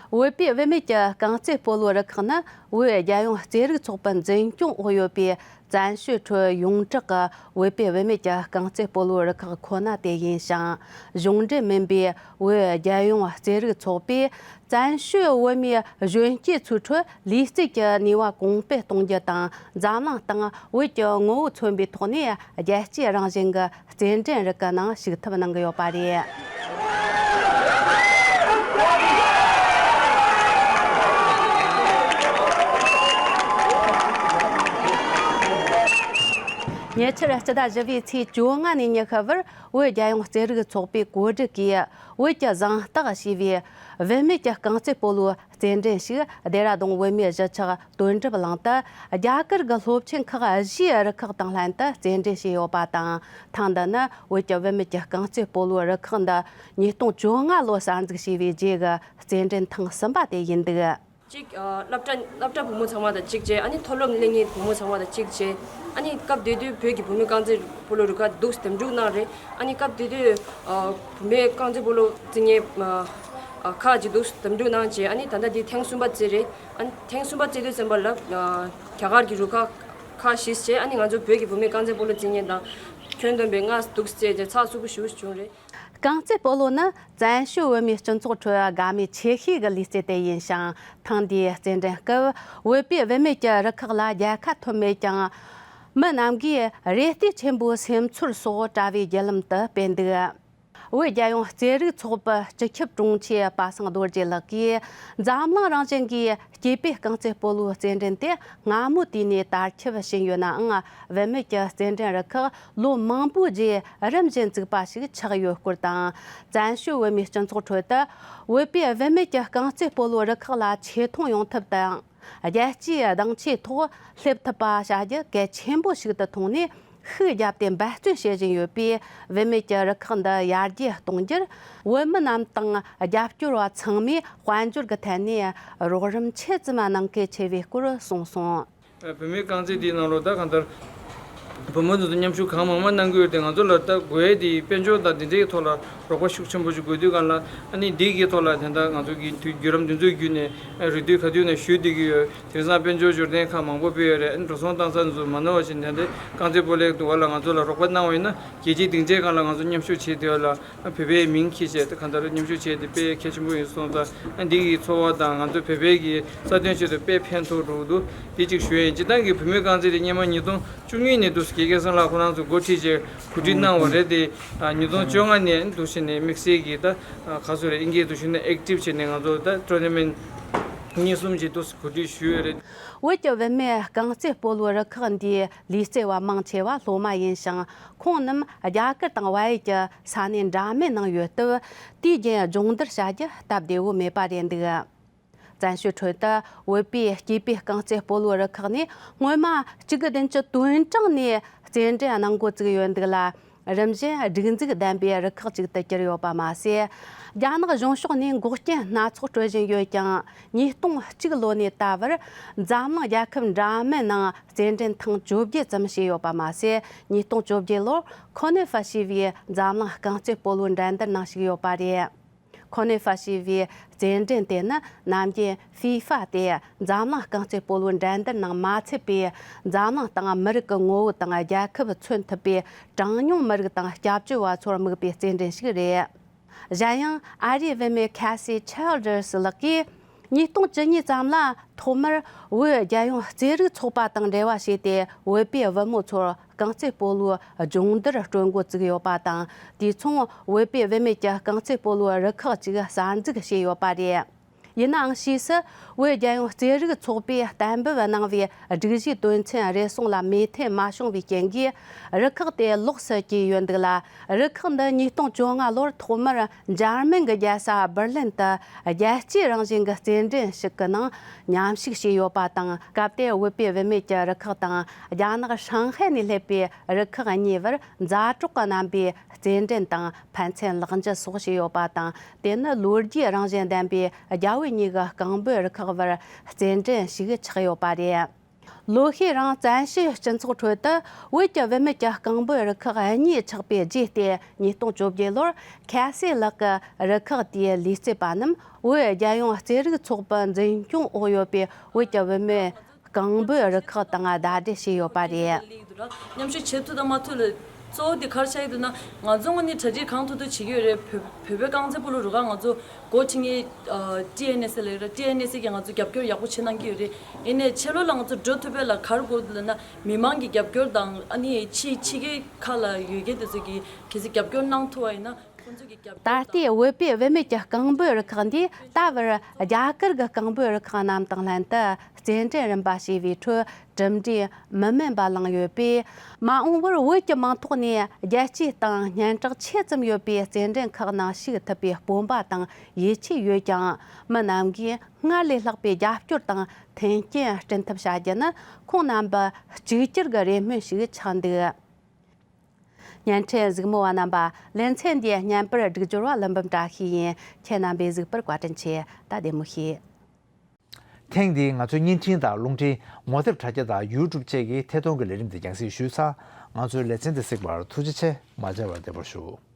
བོད་པའི་བུད་མེད་ཀྱི་རྐང་རྩེད་སྤོ་ལོའི་རུ་ཁག་ནི་བོད་རྒྱལ་ཡོངས་རྩེད་རིགས་ཚོགས་པའི་འཛིན་སྐྱོང་འོག་ཡོད་པའི་བཙན་བྱོལ་ཁྲོད་ཡོངས་གྲགས་ཀྱི་བོད་པའི་བུད་མེད་ཀྱི་རྐང་རྩེད་སྤོ་ལོའི་རུ་ཁག་ཁོ་ན་དེ་ཡིན་ཞིང་། གཞུང་འབྲེལ་མིན་པའི་བོད་རྒྱལ་ཡོངས་རྩེད་རིགས་ཚོགས་པས་བཙན་བྱོལ་བོད་མིའི་གཞོན་སྐྱེས་ཚོའི་ཁྲོད་ལུས་རྩལ་གྱི་ནུས་པ་གོང་སྤེལ་གཏོང་རྒྱུ་དང་། འཛམ་གླིང་སྟེང་བོད་ཀྱི་ངོ་བོ་མཚོན་པའི་ཐོག་ནས་རྒྱལ་སྤྱིའི་རང་བཞིན་གྱི་རྩེད་འགྲན་རིགས་ཀྱི་ནང་ཞུགས་ཐབས་གནང་གི་ཡོད་པ་རེད། ཉེ་ཆར་སྤྱི་ཟླ་བཞི་པའི་ཚེས་བཅོ་ལྔ་ནས་ཉི་ཤུ་བར་བོད་རྒྱལ་ཡོངས་རྩེད་རིགས་ཚོགས་པས་གོ་སྒྲིག་གིས་བོད་ཀྱི་གཟེངས་རྟགས་ཞེས་པའི་བུད་མེད་ཀྱི་རྐང་རྩེད་སྤོ་ལོའི་རྩེད་འགྲན་ཞིག་ལྡེ་ར་ལྡུན་བོད་མིའི་གཞིས་ཆགས་དོན་གྲུབ་གླིང་དུ་རྒྱ་གར་གྱི་སློབ་ཆེན་ཁག་བཞིའི་རུ་ཁག་དང་ལྷན་དུ་རྩེད་འགྲན་བྱས་ཡོད་པ་དང་། ཐེངས་འདི་ནི་བོད་ཀྱི་བུད་མེད་ཀྱི་རྐང་རྩེད་སྤོ་ལོའི་རུ་ཁག་འདི་ཉིས་སྟོང་བཅོ་ལྔ་ལོར་གསར་འཛུགས་བྱས་པའི་རྗེས་ཀྱི་རྩེད་འགྲན་ཐེངས་གསུམ་པ་དེ་ཡིན་འདུག། གཅིག་ཨ། སློབ་གྲྭ་སློབ་གྲྭ་བུ་མོ་ཚང་མ་དང་གཅིག་བྱས། ཨ་ནི་མཐོ་སློབ་སླེབས་མཁན་བུ་མོ་ཚང་མ་དང་གཅིག་བྱས། ཨ་ནི་སྐབས་དེ་དུས་བོད་ཀྱི་བུད་མེད་རྐང་རྩེད་སྤོ་ལོ་རུ་ཁག་འདུག་སེ་འདེམས་སྒྲུག་གནང་རེད། ཨ་ནི་སྐབས་དེ་དུས་ཨ། བུད་མེད་རྐང་རྩེད་སྤོ་ལོ་རྩེད་མཁན་ཨ། ཁག་ཅིག་འདུག་སེ་འདེམས་སྒྲུག་གནང་བྱས། ཨ་ནི་ད་ལྟ་འདི་ཐེངས་གསུམ་པ་རྩེད་རེད། ཨ་ནི་ཐེངས་གསུམ་པ་རྩེད་དུས་ཙམ་པ་ལ་ཨ། རྒྱ་གར་གྱི་རུ་ཁག་ཁག་བཞི་བྱས། ཨ་ནི་ང་ཚོ་བོད་ཀྱི་བུད་མེད་རྐང་རྩེད་སྤོ་ལོ་རྩེད་མཁན་དང་ཁྱོན་བསྡོམས་པས་ལྔ་འདུག་སེ་རྩེད་བྱས་ཚགས་ཚུད་པོ་ཞེ་པོ་ཞིག་བྱུང་རེད། རྐང་རྩེད་སྤོ་ལོ་ནི་བཙན་བྱོལ་བོད་མིའི་སྤྱི་ཚོགས་ཁྲོད་དགའ་མོས་ཆེ་ཤོས་ཀྱི་ལུས་རྩལ་དེ་ཡིན་ཞིང་། ཐེངས་འདིའི་རྩེད་འགྲན་སྐབས་བོད་པའི་བུད་མེད་ཀྱི་རུ་ཁག་ལ་རྒྱལ་ཁ་ཐོབ་མེད་ཀྱང་། མི་རྣམས་ཀྱིས་རེ་ལྟོས་ཆེན་པོའི་སེམས་ཚོར་སོགས་དྲ་བའི་བརྒྱུད་ལམ་དུ་སྤེལ་འདུག་བོད་རྒྱལ་ཡོངས་རྩེད་རིགས་ཚོགས་པའི་སྤྱི་ཁྱབ་དྲུང་ཆེ་པ་སངས་རྡོ་རྗེ་ལགས་ཀྱིས། འཛམ་གླིང་རང་བཞིན་གྱི་སྐྱེས་པའི་རྐང་རྩེད་སྤོ་ལོའི་རྩེད་འགྲན་དེ་སྔ་མོ་དུས་ནས་དར་ཁྱབ་ཕྱིན་ཡོད་ནའང་། བུད་མེད་ཀྱི་རྩེད་འགྲན་རུ་ཁག་ལོ་མང་པོའི་རྗེས་རིམ་བཞིན་བཙུགས་པ་ཞིག་ཆགས་ཡོད་སྐོར་དང་། བཙན་བྱོལ་བོད་མིའི་སྤྱི་ཚོགས་ཁྲོད་དུ་བོད་པའི་བུད་མེད་ཀྱི་རྐང་རྩེད་སྤོ་ལོའི་རུ་ཁག་ལ་ཆེ་མཐོང་ཡོང་ཐབས་དང་། རྒྱལ་སྤྱིའི་གདེང་ཆའི་ཐོག་སླེབས་ཐུབ་པ་བྱ་རྒྱུ་གལ་ཆེན་པོ་ཞིག་ཏུ་མཐོང་ནས། ཤུགས་བརྒྱབ་སྟེ་འབད་བརྩོན་བྱེད་བཞིན་ཡོད་པས། བུད་མེད་ཀྱི་རུ་ཁག་འདི་ཡར་རྒྱས་གཏོང་རྒྱུར། བོད་མི་རྣམས་དང་རྒྱབ་སྐྱོར་བ་ཚང་མས་དཔལ་འབྱོར་གྱི་ཐད་ནས་རོགས་རམ་ཆེ་ཙམ་གནང་གལ་ཆེ་བའི་སྐོར་གསུངས་སོང་། བུད་མེད་རྐང་རྩེད་དེའི་ནང་ལོགས་ད་གང་ལྟར་བུ་མོ་ཚོ་མཉམ་ཞུགས་གང་མང་མང་གནང་གི་ཡོད་དེ། ང་ཚོ་ལ་ད་དགོས་ཡས་དེ་དཔལ་འབྱོར་དང་དེ་འདྲའི་ཐོག་ལ་རོགས་པ་ཤུགས་ཆེན་པོ་ཞིག་དགོས་དུས་སྒང་ལ། ཨ་ནི་འདི་གི་ཐོག་ལ་དེ་འདྲ་ང་ཚོ་གི་དུས་བརྒྱུད་རིམ་འདི་ཚོའི་བརྒྱུད་ནས། ཨ། རེ་ལྟོས་ག་དུས་ནས་ཞུ་བསྡད་ཀྱི་ཡོད། དེང་སང་དཔལ་འབྱོར་འབྱོར་ལྡན་ཁག་མང་པོ་སྤེལ་ཡོད་རེད། ཨ་ནི་འགྲོ་སོང་བཏང་ས་ཚོ་མ་ནོར་བ་བྱས་ནས་དེ་འདྲའི་རྐང་རྩེད་སྤོ་ལོའི་འདུ་བ་ལ་ང་ཚོ་ལ་རོགས་པ་གནང་བ་ཡིན་ན། རྒྱལ་སྤྱིའི་སྡིངས་ཆའི་སྒང་ལ་ང་ཚོ་མཉམ་ཞུགས་བྱེད་བདེ་བ་ལ། ཨ། བོད་པའི་མིང་འཁྱེར་བྱས་ཏེ་གང་ལྟར་མཉམ་ཞུགས་བྱས་ཏེ་དཔེ་གལ་ཆེན་པོ་ཡིན་སོང་ཙང་། ཨ། འདི་གི་ཚོགས་པ་དང་ང་ཚོ་བོད་པའི་གི་རྩ་དོན་ཆེད་དུ་དཔེ་ཕན་ཐོགས་འགྲོ་གི་འདུག་འདི་གཅིག་ཞུ་ཡ་ཡིན། སྤྱིར་བཏང་གི་བུད་མེད་རྐང་རྩེད་དེ་སྔོན་མ་ཉིས་སྟོང་བཅུ་གཉིས་ནས་འདུག་སེ་དགེ་རྒན་བསམ་ལགས་ཁོ་རང་ཚོ་འགོ་ཁྲིད་བྱས་གོ་སྒྲིག་གནང་བ་རེད་དེ། ཨ། ཉིས་སྟོང་བཅོ་ལྔ་ནས་འདུག་སེ་ནས་དམིགས་བསལ་གྱི་ད། ཨ། ག་ཚོད་རེད། ཨིན་སྐད་དུ་ཞུས་ན་ཨེག་ཊིབ་བྱས་ནས་ང་ཚོ་ད་ཊོར་ན་མེན་ཊི་གཉིས་གསུམ་ཅིག་འདུག་སེ་གོ་སྒྲིག་ཞུས་ཡོད་རེད། བོད་ཀྱི་བུད་མེད་རྐང་རྩེད་སྤོ་ལོའི་རུ་ཁག་འདིའི་ལུས་རྩལ་བ་མང་ཆེ་བ་སློབ་མ་ཡིན་ཞིང་། ཁོང་རྣམས་རྒྱ་གར་དང་བལ་ཡུལ་གྱི་ས་གནས་འདྲ་མིན་ནང་ཡོད་སྟབས། དུས་རྒྱུན་སྦྱོང་བརྡར་བྱ་རྒྱུ་སྟབས་བདེ་བོ་མེད་པ་རེད་འདུག་བཙན་བྱོལ་ཁྲོད་དུ་བོད་པའི་སྐྱེས་པའི་རྐང་རྩེད་སྤོ་ལོའི་རུ་ཁག་ནི་སྔོན་མ་གཅིག་དགུ་བདུན་ཅུ་དོན་གྲངས་ནས་རྩེད་འགྲན་གནང་འགོ་བཙུགས་ཡོད་འདུག་ལ། རིམ་བཞིན་སྒྲིག་འཛུགས་ལྡན་པའི་རུ་ཁག་ཅིག་ཏུ་གྱུར་ཡོད་པ་མ་ཟད། རྒྱ་ནག་གཞུང་ཕྱོགས་ནས་འགོག་རྐྱེན་སྣ་ཚོགས་སྤྲོད་བཞིན་ཡོད་ཀྱང་། ཉིས་སྟོང་གཅིག་ལོ་ནས་ད་བར་འཛམ་གླིང་རྒྱལ་ཁབ་འདྲ་མིན་ནང་རྩེད་འགྲན་ཐེངས་བཅོ་བརྒྱད་ཙམ་བྱས་ཡོད་པ་མ་ཟད། ཉིས་སྟོང་བཅོ་བརྒྱད་ལོར་ཁོ་ནེ་ཧྥ་ཞེས་པའི་འཛམ་གླིང་རྐང་རྩེད་སྤོ་ལོའི་འགྲན་བསྡུར་ནང་ཞུགས་ཡོད་པ་རེད། ཁོ་ནེ་ཧྥ་ཞེས་པའི་རྩེད་འགྲན་དེ་ནི་ནམ་རྒྱུན་ཧྥི་ཧྥ་སྟེ། འཛམ་གླིང་རྐང་རྩེད་སྤོ་ལོའི་འགྲན་བསྡུར་ནང་མ་ཚུད་པའི། འཛམ་གླིང་སྟེང་མི་རིགས་ཀྱི་ངོ་བོ་དང་རྒྱལ་ཁབ་མཚོན་ཐུབ་པའི་གྲངས་ཉུང་མི་རིགས་དང་སྐྱབས་བཅོལ་བ་ཚོར་དམིགས་པའི་རྩེད་འགྲན་ཞིག་རེད། གཞན་ཡང་། ཨ་རིའི་བུད་མེད་ཁ་སི་ཆལ་ཌར་སི་ལགས་ཀྱིས། ཉིས་སྟོང་བཅུ་གཉིས་ཙམ་ལ་ཐོག་མར་བོད་རྒྱལ་ཡོངས་རྩེད་རིགས་ཚོགས་པ་དང་འབྲེལ་བ་བྱས་ཏེ། བོད་པའི་བུ་མོ་ཚོར་རྐང་རྩེད་སྤོ་ལོའི་སྦྱོང་བརྡར་སྤྲོད་འགོ་བཙུགས་ཡོད་པ་དང་། དུས་མཚུངས་བོད་པའི་བུད་མེད་ཀྱི་རྐང་རྩེད་སྤོ་ལོའི་རུ་ཁག་ཅིག་གསར་འཛུགས་བྱས་ཡོད་པ་རེད། ཡིན་ནའང་། ཕྱིས་སུ་བོད་རྒྱལ་ཡོངས་རྩེད་རིགས་ཚོགས་པས་གཏན་འབེབས་གནང་བའི་སྒྲིག་གཞིའི་དོན་ཚན་རེ་ཟུང་ལ་མོས་མཐུན་མ་བྱུང་བའི་རྐྱེན་གྱིས། རུ་ཁག་དེ་ལོགས་སུ་གྱེས་ཡོད་འདུག་ལ། རུ་ཁག་འདི་ཉིས་སྟོང་བཅོ་ལྔ་ལོར་ཐོག་མར་འཇར་མན་གྱི་རྒྱལ་ས་འབར་ལིན་དུ་རྒྱལ་སྤྱིའི་རང་བཞིན་གྱི་རྩེད་འགྲན་ཞིག་གི་ནང་མཉམ་ཞུགས་བྱས་ཡོད་པ་དང་། སྐབས་དེར་བོད་པའི་བུད་མེད་ཀྱི་རུ་ཁག་དང་། རྒྱ་ནག་ཧྲང་ཧའེ་ནས་སླེབས་པའི་རུ་ཁག་གཉིས་བར་མཛའ་གྲོགས་ཀྱི་རྣམ་པའི་རྩེད་འགྲན་དང་ཕན་ཚུན་ལག་འཇུ་སོགས་བྱས་ཡོད་པ་དང་། དེ་ནི་ལོ་རྒྱུས་རང་བཞིན་ལྡན་པའི་རྒྱ་བོད་གཉིས་ཀྱི་རྐང་སྤོལ་རུ་ཁག་བར་རྩེད་འགྲན་ཞིག་ཆགས་ཡོད་པ་རེད། ལོ་ཤས་རིང་བཙན་བྱོལ་སྤྱི་ཚོགས་ཁྲོད་དུ་བོད་ཀྱི་བུད་མེད་ཀྱི་རྐང་སྤོལ་རུ་ཁག་གཉིས་ཆགས་པའི་རྗེས་ཏེ། ཉིས་སྟོང་བཅོ་བརྒྱད་ལོར་ཁ་སེ་ལགས་ཀྱི་རུ་ཁག་དེའི་ལུས་རྩལ་པ་རྣམས་བོད་རྒྱལ་ཡོངས་རྩེད་རིགས་ཚོགས་པའི་འཛིན་སྐྱོང་འོག་ཡོད་པའི་བོད་ཀྱི་བུད་མེད་རྐང་སྤོལ་རུ་ཁག་དང་ཟླ་སྒྲིལ་བྱས་ཡོད་པ་རེད། མཉམ་ཞུགས་བྱེད་ཐུབ་དང་མ་ཐུབ་ལ། གཙོ་བོ་དེ་ག་རེ་ཆགས་ཀྱི་འདུག་ན། ང་ཚོ་དངོས་གནས་གྲ་སྒྲིག་གང་ཐུབ་ཐུབ་བྱེད་ཀྱི་ཡོད་རེད། བོད་བོད་པའི་རྐང་རྩེད་སྤོ་ལོ་རུ་ཁག་ང་ཚོ་འགོ་ཁྲིད་མཁན་ཨ། ཊི་ཨེན་ཨེས་ཨེ་ལབ་ཡོད་རེད། ཊི་ཨེན་ཨེས་ཨེ་གིས་ང་ཚོ་རྒྱབ་སྐྱོར་ཡག་པོ་བྱེད་གནང་གི་ཡོད་རེད། ཡིན་ནའི་ཕྱི་ལོགས་ལ་ང་ཚོ་འགྲོ་ཐུབ་པ་ལ་ག་རེ་དགོས་འདུག་ལབ་ན། མི་མང་གི་རྒྱབ་སྐྱོར་དང་། ཨ་ནི་ཕྱི་ཕྱི་རྒྱལ་ཁག་ལ་ཡོད་མཁན་དེ་ཚོ་གིས་གལ་སྲིད་རྒྱབ་སྐྱོར་གནང་ཐུབ་པ་ཡིན་ན། ད་ལྟའི་བོད་པའི་བུད་མེད་ཀྱི་རྐང་སྤོལ་རུ་ཁག་འདིས་ད་བར་རྒྱ་གར་གྱི་རྐང་སྤོལ་རུ་ཁག་རྣམས་དང་ལྷན་དུ་རྩེད་འགྲན་རིམ་པ་བྱས་པའི་ཁྲོད་གྲུབ་འབྲས་མི་དམན་པ་བླངས་ཡོད་པས། མ་འོངས་པར་བོད་ཀྱི་མིང་ཐོག་ནས་རྒྱལ་སྤྱིའི་སྟེང་སྙན་གྲགས་ཆེ་ཙམ་ཡོད་པའི་རྩེད་འགྲན་ཁག་ནང་ཞུགས་ཐུབ་པའི་སྤོབས་པ་དང་ཡིད་ཆེས་ཡོད་ཀྱང་། མི་རྣམས་ཀྱིས་སྔར་ལས་ལྷག་པའི་རྒྱབ་སྐྱོར་དང་མཐུན་རྐྱེན་བསྐྲུན་ཐབས་བྱ་རྒྱུ་ནི་ཁོང་རྣམ་པ་གཅིག་གྱུར་གྱི་རེ་སྨོན་ཞིག་ཆགས་འདུག་བརྙན་འཕྲིན་གཟིགས་མོ་བ་རྣམ་པ། ལེ་ཚན་འདིའི་བརྙན་པར་སྒྲིག་སྦྱོར་བ་ཀླུ་འབུམ་བཀྲ་ཤིས་ཡིན། ཁྱེད་རྣམ་པས་གཟིགས་པར་བཀའ་དྲིན་ཆེ། ད་བདེ་མོ་བྱོས། ཐེངས་འདིའི་ང་ཚོའི་བརྙན་འཕྲིན་དང་རླུང་འཕྲིན། ངོ་དེབ་དྲ་རྒྱ་དང་ཡུ་ཊུབ་བཅས་ཀྱི་ཐད་གཏོང་གི་ལས་རིམ་འདི་རྒྱང་སྲིང་ཞུས་ཚར། ང་ཚོའི་ལེ་ཚན་འདི་གཟིགས་པར་ཐུགས་རྗེ་ཆེ། མ་མཇལ་བར་བདེ་པོར་བཞུགས།